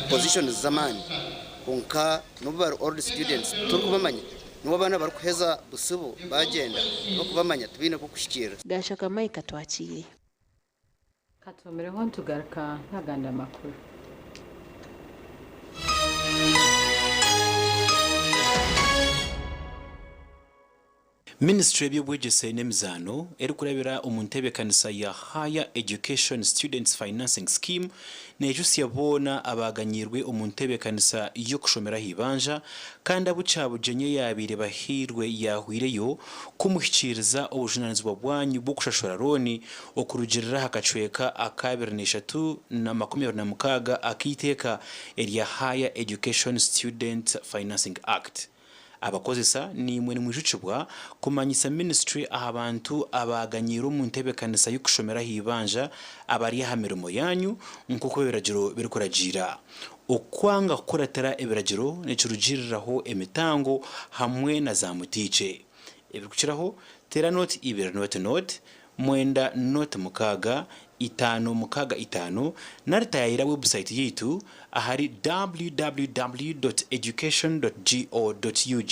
positions z'amaani kwonka n'obu bari old students turikubamanya nibo abaana barikuheza busibo bagyenda tibakubamanya tibaine kukushikirira. Gashaka Mike Atwakiire. Katumireho ntugaruka n'agandi amakuru. Minisitule y'ebyobwegyese n'emizaano erikurabira omu ntebeekanisa ya Higher Education Students Financing Scheme neejutsya boona abaaganyirwe omu ntebeekanisa y'okushomera aha ibanja kandi abu Kyabugyenyi yaabaire bahairwe yaahweireyo kumuhikiiriza obujunaanizibwa bwanyu bw'okushashura looni okurugiirira aha kacweka aka 23 26 ak'eiteeka erya Higher Education Student Financing Act. Abakozesa niimwe nimwijukibwa kumanyisa minisitule aha bantu abaaganyiire omu ntebeekanisa y'okushomera aha ibanja abari aha mirimo yaanyu nk'oku ebiragiro birikuragiira. Okwanga kukuratira ebiragiro nikirugiiriraho emitango hamwe na za mutiikye. Ebirikukiraho teera 0 2 0 9 0 6 5 6 5 nari tayayira website yaitu ahari www.education.go.ug.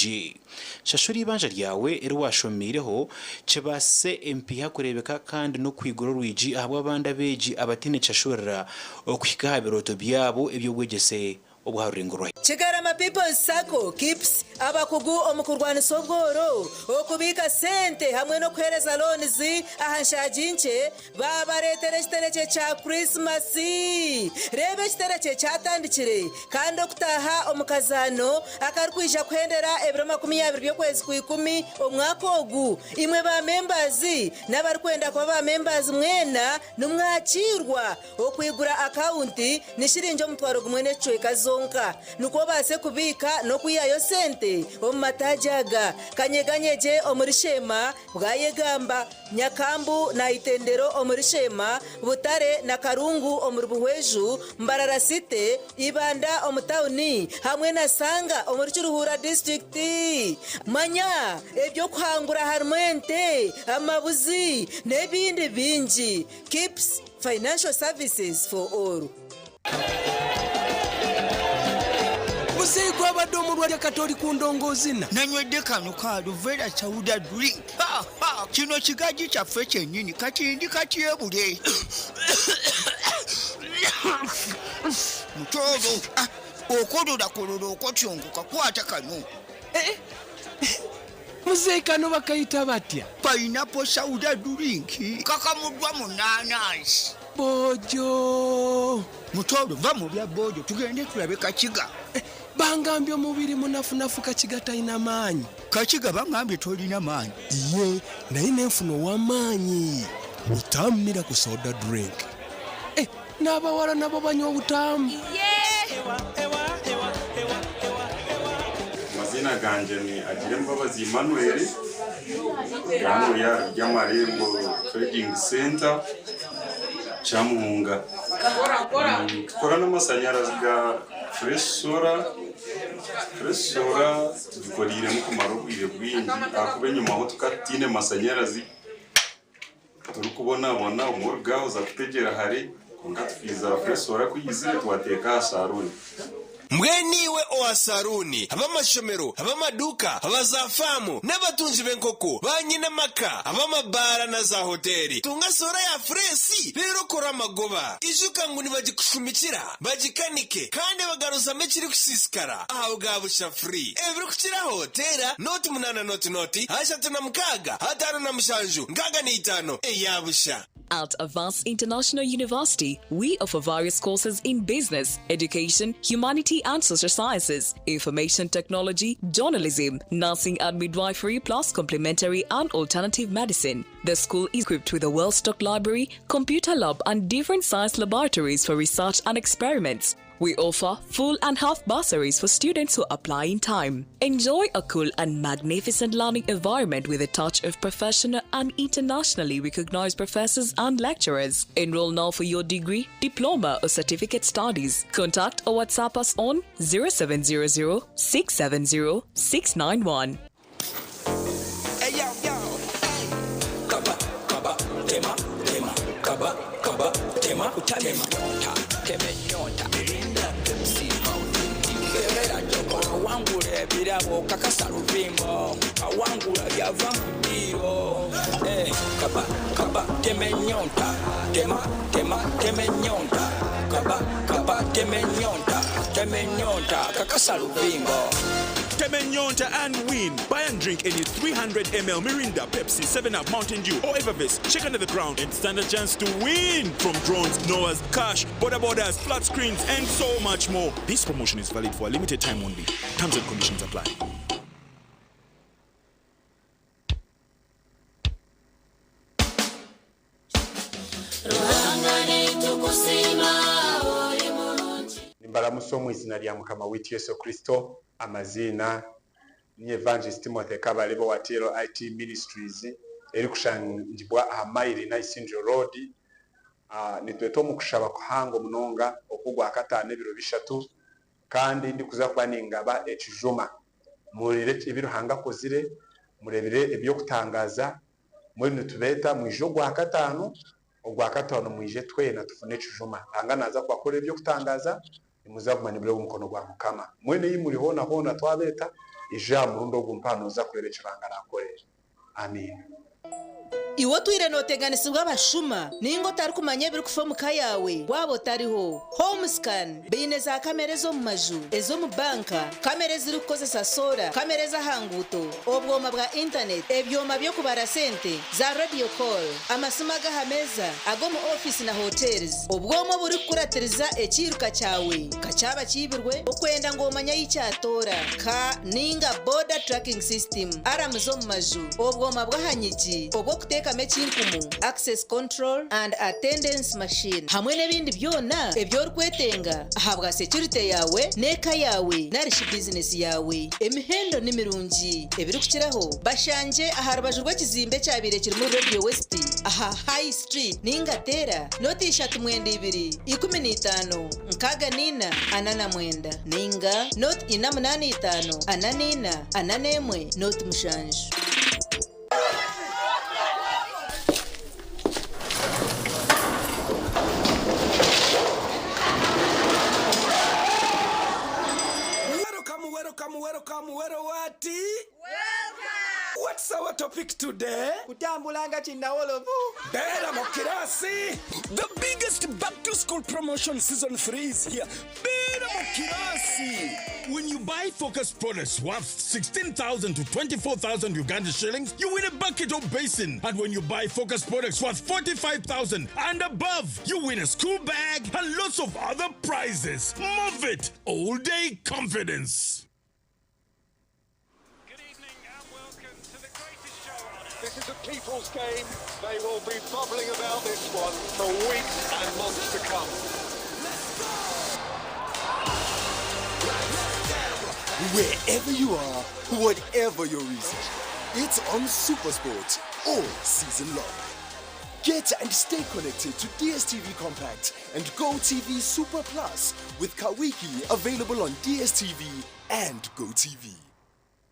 Shashura ibanja ryawe eri washomiireho kibaase empiiha kureebeka kandi n'okwigura orwigi ahabw'abandi abeegi abataine kishashurira okuhika aha birooto byabo eby'obwegyese obwa rurengo rwa Kigarama People's Sacco KIPS abakugu omu kurwanisa obworo, okubiika sente hamwe n'okuheereza loans aha nshagi nkye baabareetera ekiterekye kya Krisimasi. Reeba ekiterekye kyatandikire kandi okutaaha omu kazaano akarikwija kuhendera ebiro 20 by'okwezi kwikumi omwaka ogu. Imwe ba members n'abarikwenda kuba ba members mwena nimwakiirwa. Okwigura akawunti ni shiringi 1000 n'ekicweka zonka nikwo obaase kubiika n'okwihayo sente omu mataagi aga. Kanyeganyegye omuri Sheema, Bwayegamba, Nyakambu na Itendero omuri Sheema, Butare na Karungu omuri Buhweju, Mbarara City, Ibanda omu tawuni hamwe na Sanga omuri Kiruhura disiturikiti. Manya eby'okuhangura harimu ente, amabuzi n'ebindi bingi. KIPS Financial Services for All. Muzeeyi gwabadde omulwadde kati oli ku ndongoozina. Nanywedde kano ka Aluvera Sauda drink. Ha, ha, kino kigaji kyaffe kyennyini kati ndi katyebule. Mutooro, ah, okololakololo okotyongoka kwata kano. Eh, muzeeyi kano bakayita batya? Pineapple Sauda drink kakamuddwa mu naanansi. Boojo. Mutooro, va mu bya boojo tugende tulabe kakiga. Eh, Bangambye omubiri munafunafu Kakiga talina maanyi. Kakiga bangambye tolina maanyi. Iye naye nenfuna ow'amaanyi. Butamu Miracle Soda Drink. Eh, n'abawala nabo banywa obutamu. Amazina gangye ni Agirembabazi Emmanuel, hanu Ryamarembo Trading Center, Kyamuhunga. Tukora n'amashanyarazi ga Fresh Solar. Fresh Solar tugikoreiremu kumara obwire bwingi ahakuba enyimaho tukaba tutaine mashanyarazi, turikubonabona obumwe oruga oza kutegyera hare, kwonka tukiija Fresh Solar ku yaizire twateeka aha saruuni. Mbwenu iwe owa saruuni, ab'amashomero, ab'amaduuka, aba zaafaamu, n'abatungi b'enkoko, baanyine amaka, ab'amabaara na zaahoteeri, tunga soora ya fureesi reero okore amagoba. Ijuka ngu nibagikushumikira, bagikanike, kandi bagaruzamu ekirikusiisikara ahabwa busha, free. Ebirikukiraho, teera nooti munaana nooti nooti, 36, 57, 65 eya busha. At Avance International University, we offer various courses in business, education, humanity and social sciences, information technology, journalism, nursing and midwifery, plus complementary and alternative medicine. The school is equipped with a well-stocked library, computer lab and different science laboratories for research and experiments. We offer full and half bursaries for students who apply in time. Enjoy a cool and magnificent learning environment with a touch of professional and internationally recognized professors and lecturers. Enroll now for your degree, diploma, or certificate studies. Contact or WhatsApp us on 0700 670 691. Hey yo, yo, hey. Kaba, kaba, tema, tema, kaba, kaba, tema, tema, nyota, teme nyota. Mirinda, Pepsi, Mountain Dew. Kebera choko, wangula ebirabo, kakasa luvimbo. Awangula byava mu ddiiro. Eh, kaba, kaba, teme nyota, tema, tema, teme nyota. Kaba, kaba, teme nyota, teme nyota, kakasa luvimbo. Temenyonta and win. Buy and drink any 300 ml Mirinda, Pepsi, 7 Up, Mountain Dew, or Evervest. Check under the ground and stand a chance to win. From drones, Noahs, cash, border borders, flat screens, and so much more. This promotion is valid for a limited time only. Terms and conditions apply. Nimbaramusa omu izina rya Mukama waitu Yesu Kristo. Amaziina ni Evangelist Timothy Kabarebe owa TLIT Ministries erikushangibwa aha Maili na Isingiro Road. Nitweta omu kushaba kuhango munonga okw'Ogwakataano ebiro bishatu kandi ndikuza kuba ningaba ekijuma. Muhurire ebi Ruhanga akozire, mureebire eby'okutangaaza. Mbwenu nitubeeta mwije Ogwakataano, Ogwakataano mwije twena tufune ekijuma. Ruhanga naaza kubakorera eby'okutangaaza, nimuza kuguma nimureeba omukono gwa Mukama. Mbwenu ei muri hoona hoona twabeeta, ija aha murundi ogu mpaha nooza kureeba eki Ruhanga araakore. Amiina. Iwe otwire nooteganisibwa abashuma nainga otarikumanya ebirikufa omu ka yaawe waaba otariho? Homescan baine za kamera ez'omu maju, ez'omu banka, kamera ezirikukozesa soora, kamera ez'aha nguuto, obwoma bwa intaneti, ebyoma by'okubara sente, za radio call, amasimu ag'aha meeza, ag'omu ofiisi na hotels, obwoma oburikukuratiriza ekiiruka kyawe nka kyaba kiibirwe okwenda ngu omanye ahi kyatoora, ka nainga border tracking system, aramu z'omu maju, obwoma bw'aha nyigi, obw'okuteekamu ekinkumu, access control and attendance machine hamwe n'ebindi byona ebi orikwetenga ahabwa security yaawe n'eka yaawe narishi bizinesi yaawe. Emihendo ni mirungi ebirikukiraho bashangye aha rubaju rw'ekizimbe ekyabaire kirimu Radio West aha High Street nainga teera noti ishatu mwenda ibiri 15 64 49 nainga noti ina munaana itaano 44 41 noti mushanju. Welcome, welcome, welcome, welcome, what? What's our topic today? Kutambula nga kinnawolovu. Beera mu kirasi. The biggest back to school promotion season 3 is here. Beera mu kirasi. When you buy Focus products worth 16,000 to 24,000 Uganda shillings, you win a bucket or basin. And when you buy Focus products worth 45,000 and above, you win a school bag and lots of other prizes. Move it! All day confidence. This is a people's game. They will be bubbling about this one for weeks and months to come. Wherever you are, whatever your reason, it's on Supersport all season long. Get and stay connected to DSTV Compact and GoTV Super Plus with Kawiki available on DSTV and GoTV.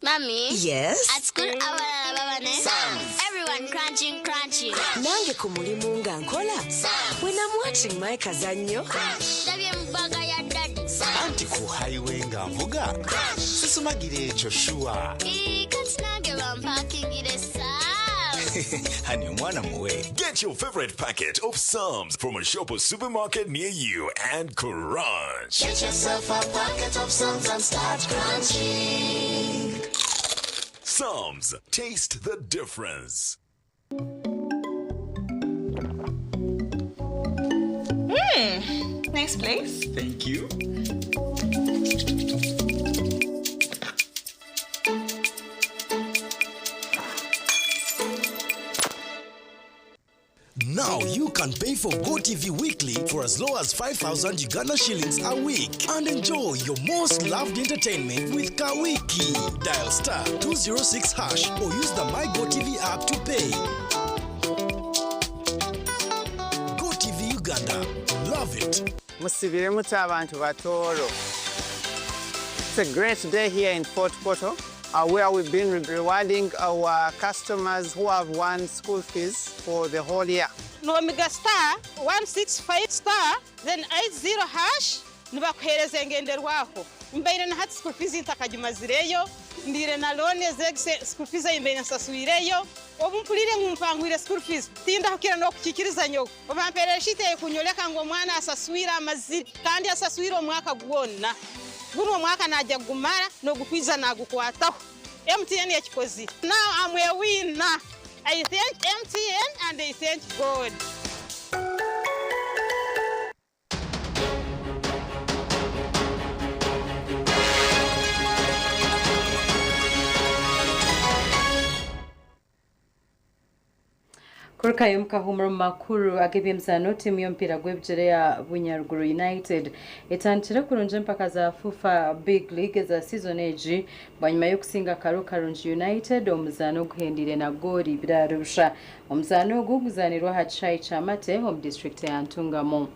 Mommy? Yes? At school, abalala babane. Everyone crunching, crunching. Nange ku mulimu nga nkola. When I'm watching my kazannyo. Ndabye mu bbaga ya daddy. Anti ku highway nga nvuga sisumagira ekyo sure. Ii, Kati nange bampakingire Sam's. Hani omwana muwe. Get your favorite packet of Psalms from a shop or supermarket near you and crunch. Get yourself a packet of Psalms and start crunching. Psalms, taste the difference. Nice place. Thank you. Now you can pay for GoTV Weekly for as low as 5,000 Uganda shillings a week and enjoy your most loved entertainment with Kawiki. Dial star 206 hash or use the My GoTV app to pay. GoTV Uganda. Love it. Musibire muti abantu batooro. It's a great day here in Fort Portal, where we've been rewarding our customers who have won school fees for the whole year. Nomiga star 165 star then 80 hash nibakuhereza engenderwaho mbaire na hati school fees ntakagimazireyo ndire na loan ezegise school fees mbaire nsasuireyo obu mpulire ngu mpangwire school fees tindahukira n'okukikiriza nyowe obamperera shite kunyoleka ngu omwana asaswire amazire kandi asaswire omwaka gwonna guno omwaka najja kugumara n'ogukwiza nagukwataho MTN yakikozire. Now I'm a winner. I thank MTN and I thank God. Kurukayo mukahumura mu makuru ag'ebyemizaano tiimu y'omupiira gw'ebigyere ya Bunyaruguru United etandikire kurungi empaka za FUFA Big League eza season egi bwanyuma y'okusinga Karo Karungi United omuzaano oguhendiire na goori birarusha. Omuzaano ogu guzaanirwa aha kishaayi kya Mate omu disitulikiti ya Ntungamo.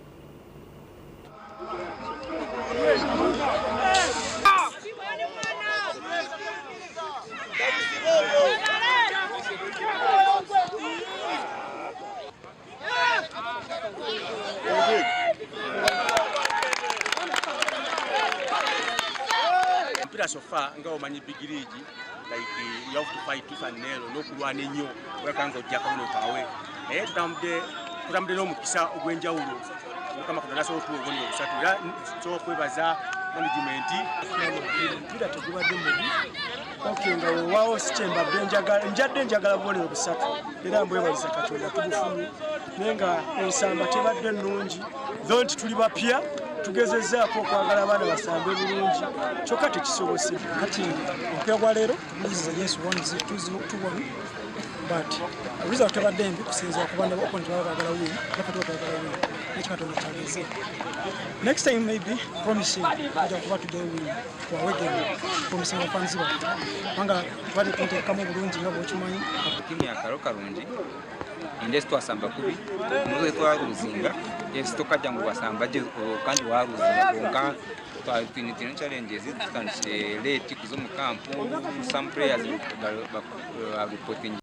Mpira so far nga omanyi big league, like you have to fight tooth and nail n'okulwana ennyo olabika nga ojja akabonero kaawe, naye tutambudde n'omukisa ogw'enjawulo Mukama Katonda asobola okutuwa obubonero busatu era nsobola okwebaza management. Omupiira tegubadde mubi, okay, nga weewaawo si kye mbadde njagala, njadde njagala bubonero busatu era mbwebaliza Katonda tubufunye, naye nga ensamba tebadde nnungi, though nti tuli bapya tugezezzaako okwagala abaana basambe bulungi kyokka tekisobose. Kati omupiira gwa leero tuguliziza yes 1-0 2-1, but result tebadde mbi kusinziira kuba ne opponent baba baagala win, naffe tuba twagala win, nekyo Katonda kyageze. Next time maybe promising tujja kuba tujjayo win ku away game, promising abafanzi baffe kubanga tubadde tunteekamu bulungi nga bw'okimanyi. Tiimu ya Karo Karungi indesi twasamba kubi omuze twaruzinga yes tukajja ngu wasamba gye kandi waruzinga konka twine twine challenges tutandikire late kuza omu camp, some players reporting.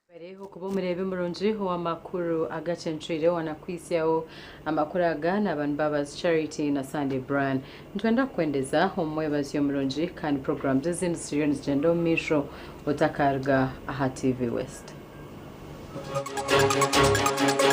Bareho kuba omurebe murungi ow'amakuru agacencwire wanakwisyaho amakuru aga n'abantu Baba's Charity na Sunday Brand. Nitwenda kukwendeza omwebazi omurungi kandi programs ezindi ziriyo nizigyenda omu maisho otakaruga aha TV West.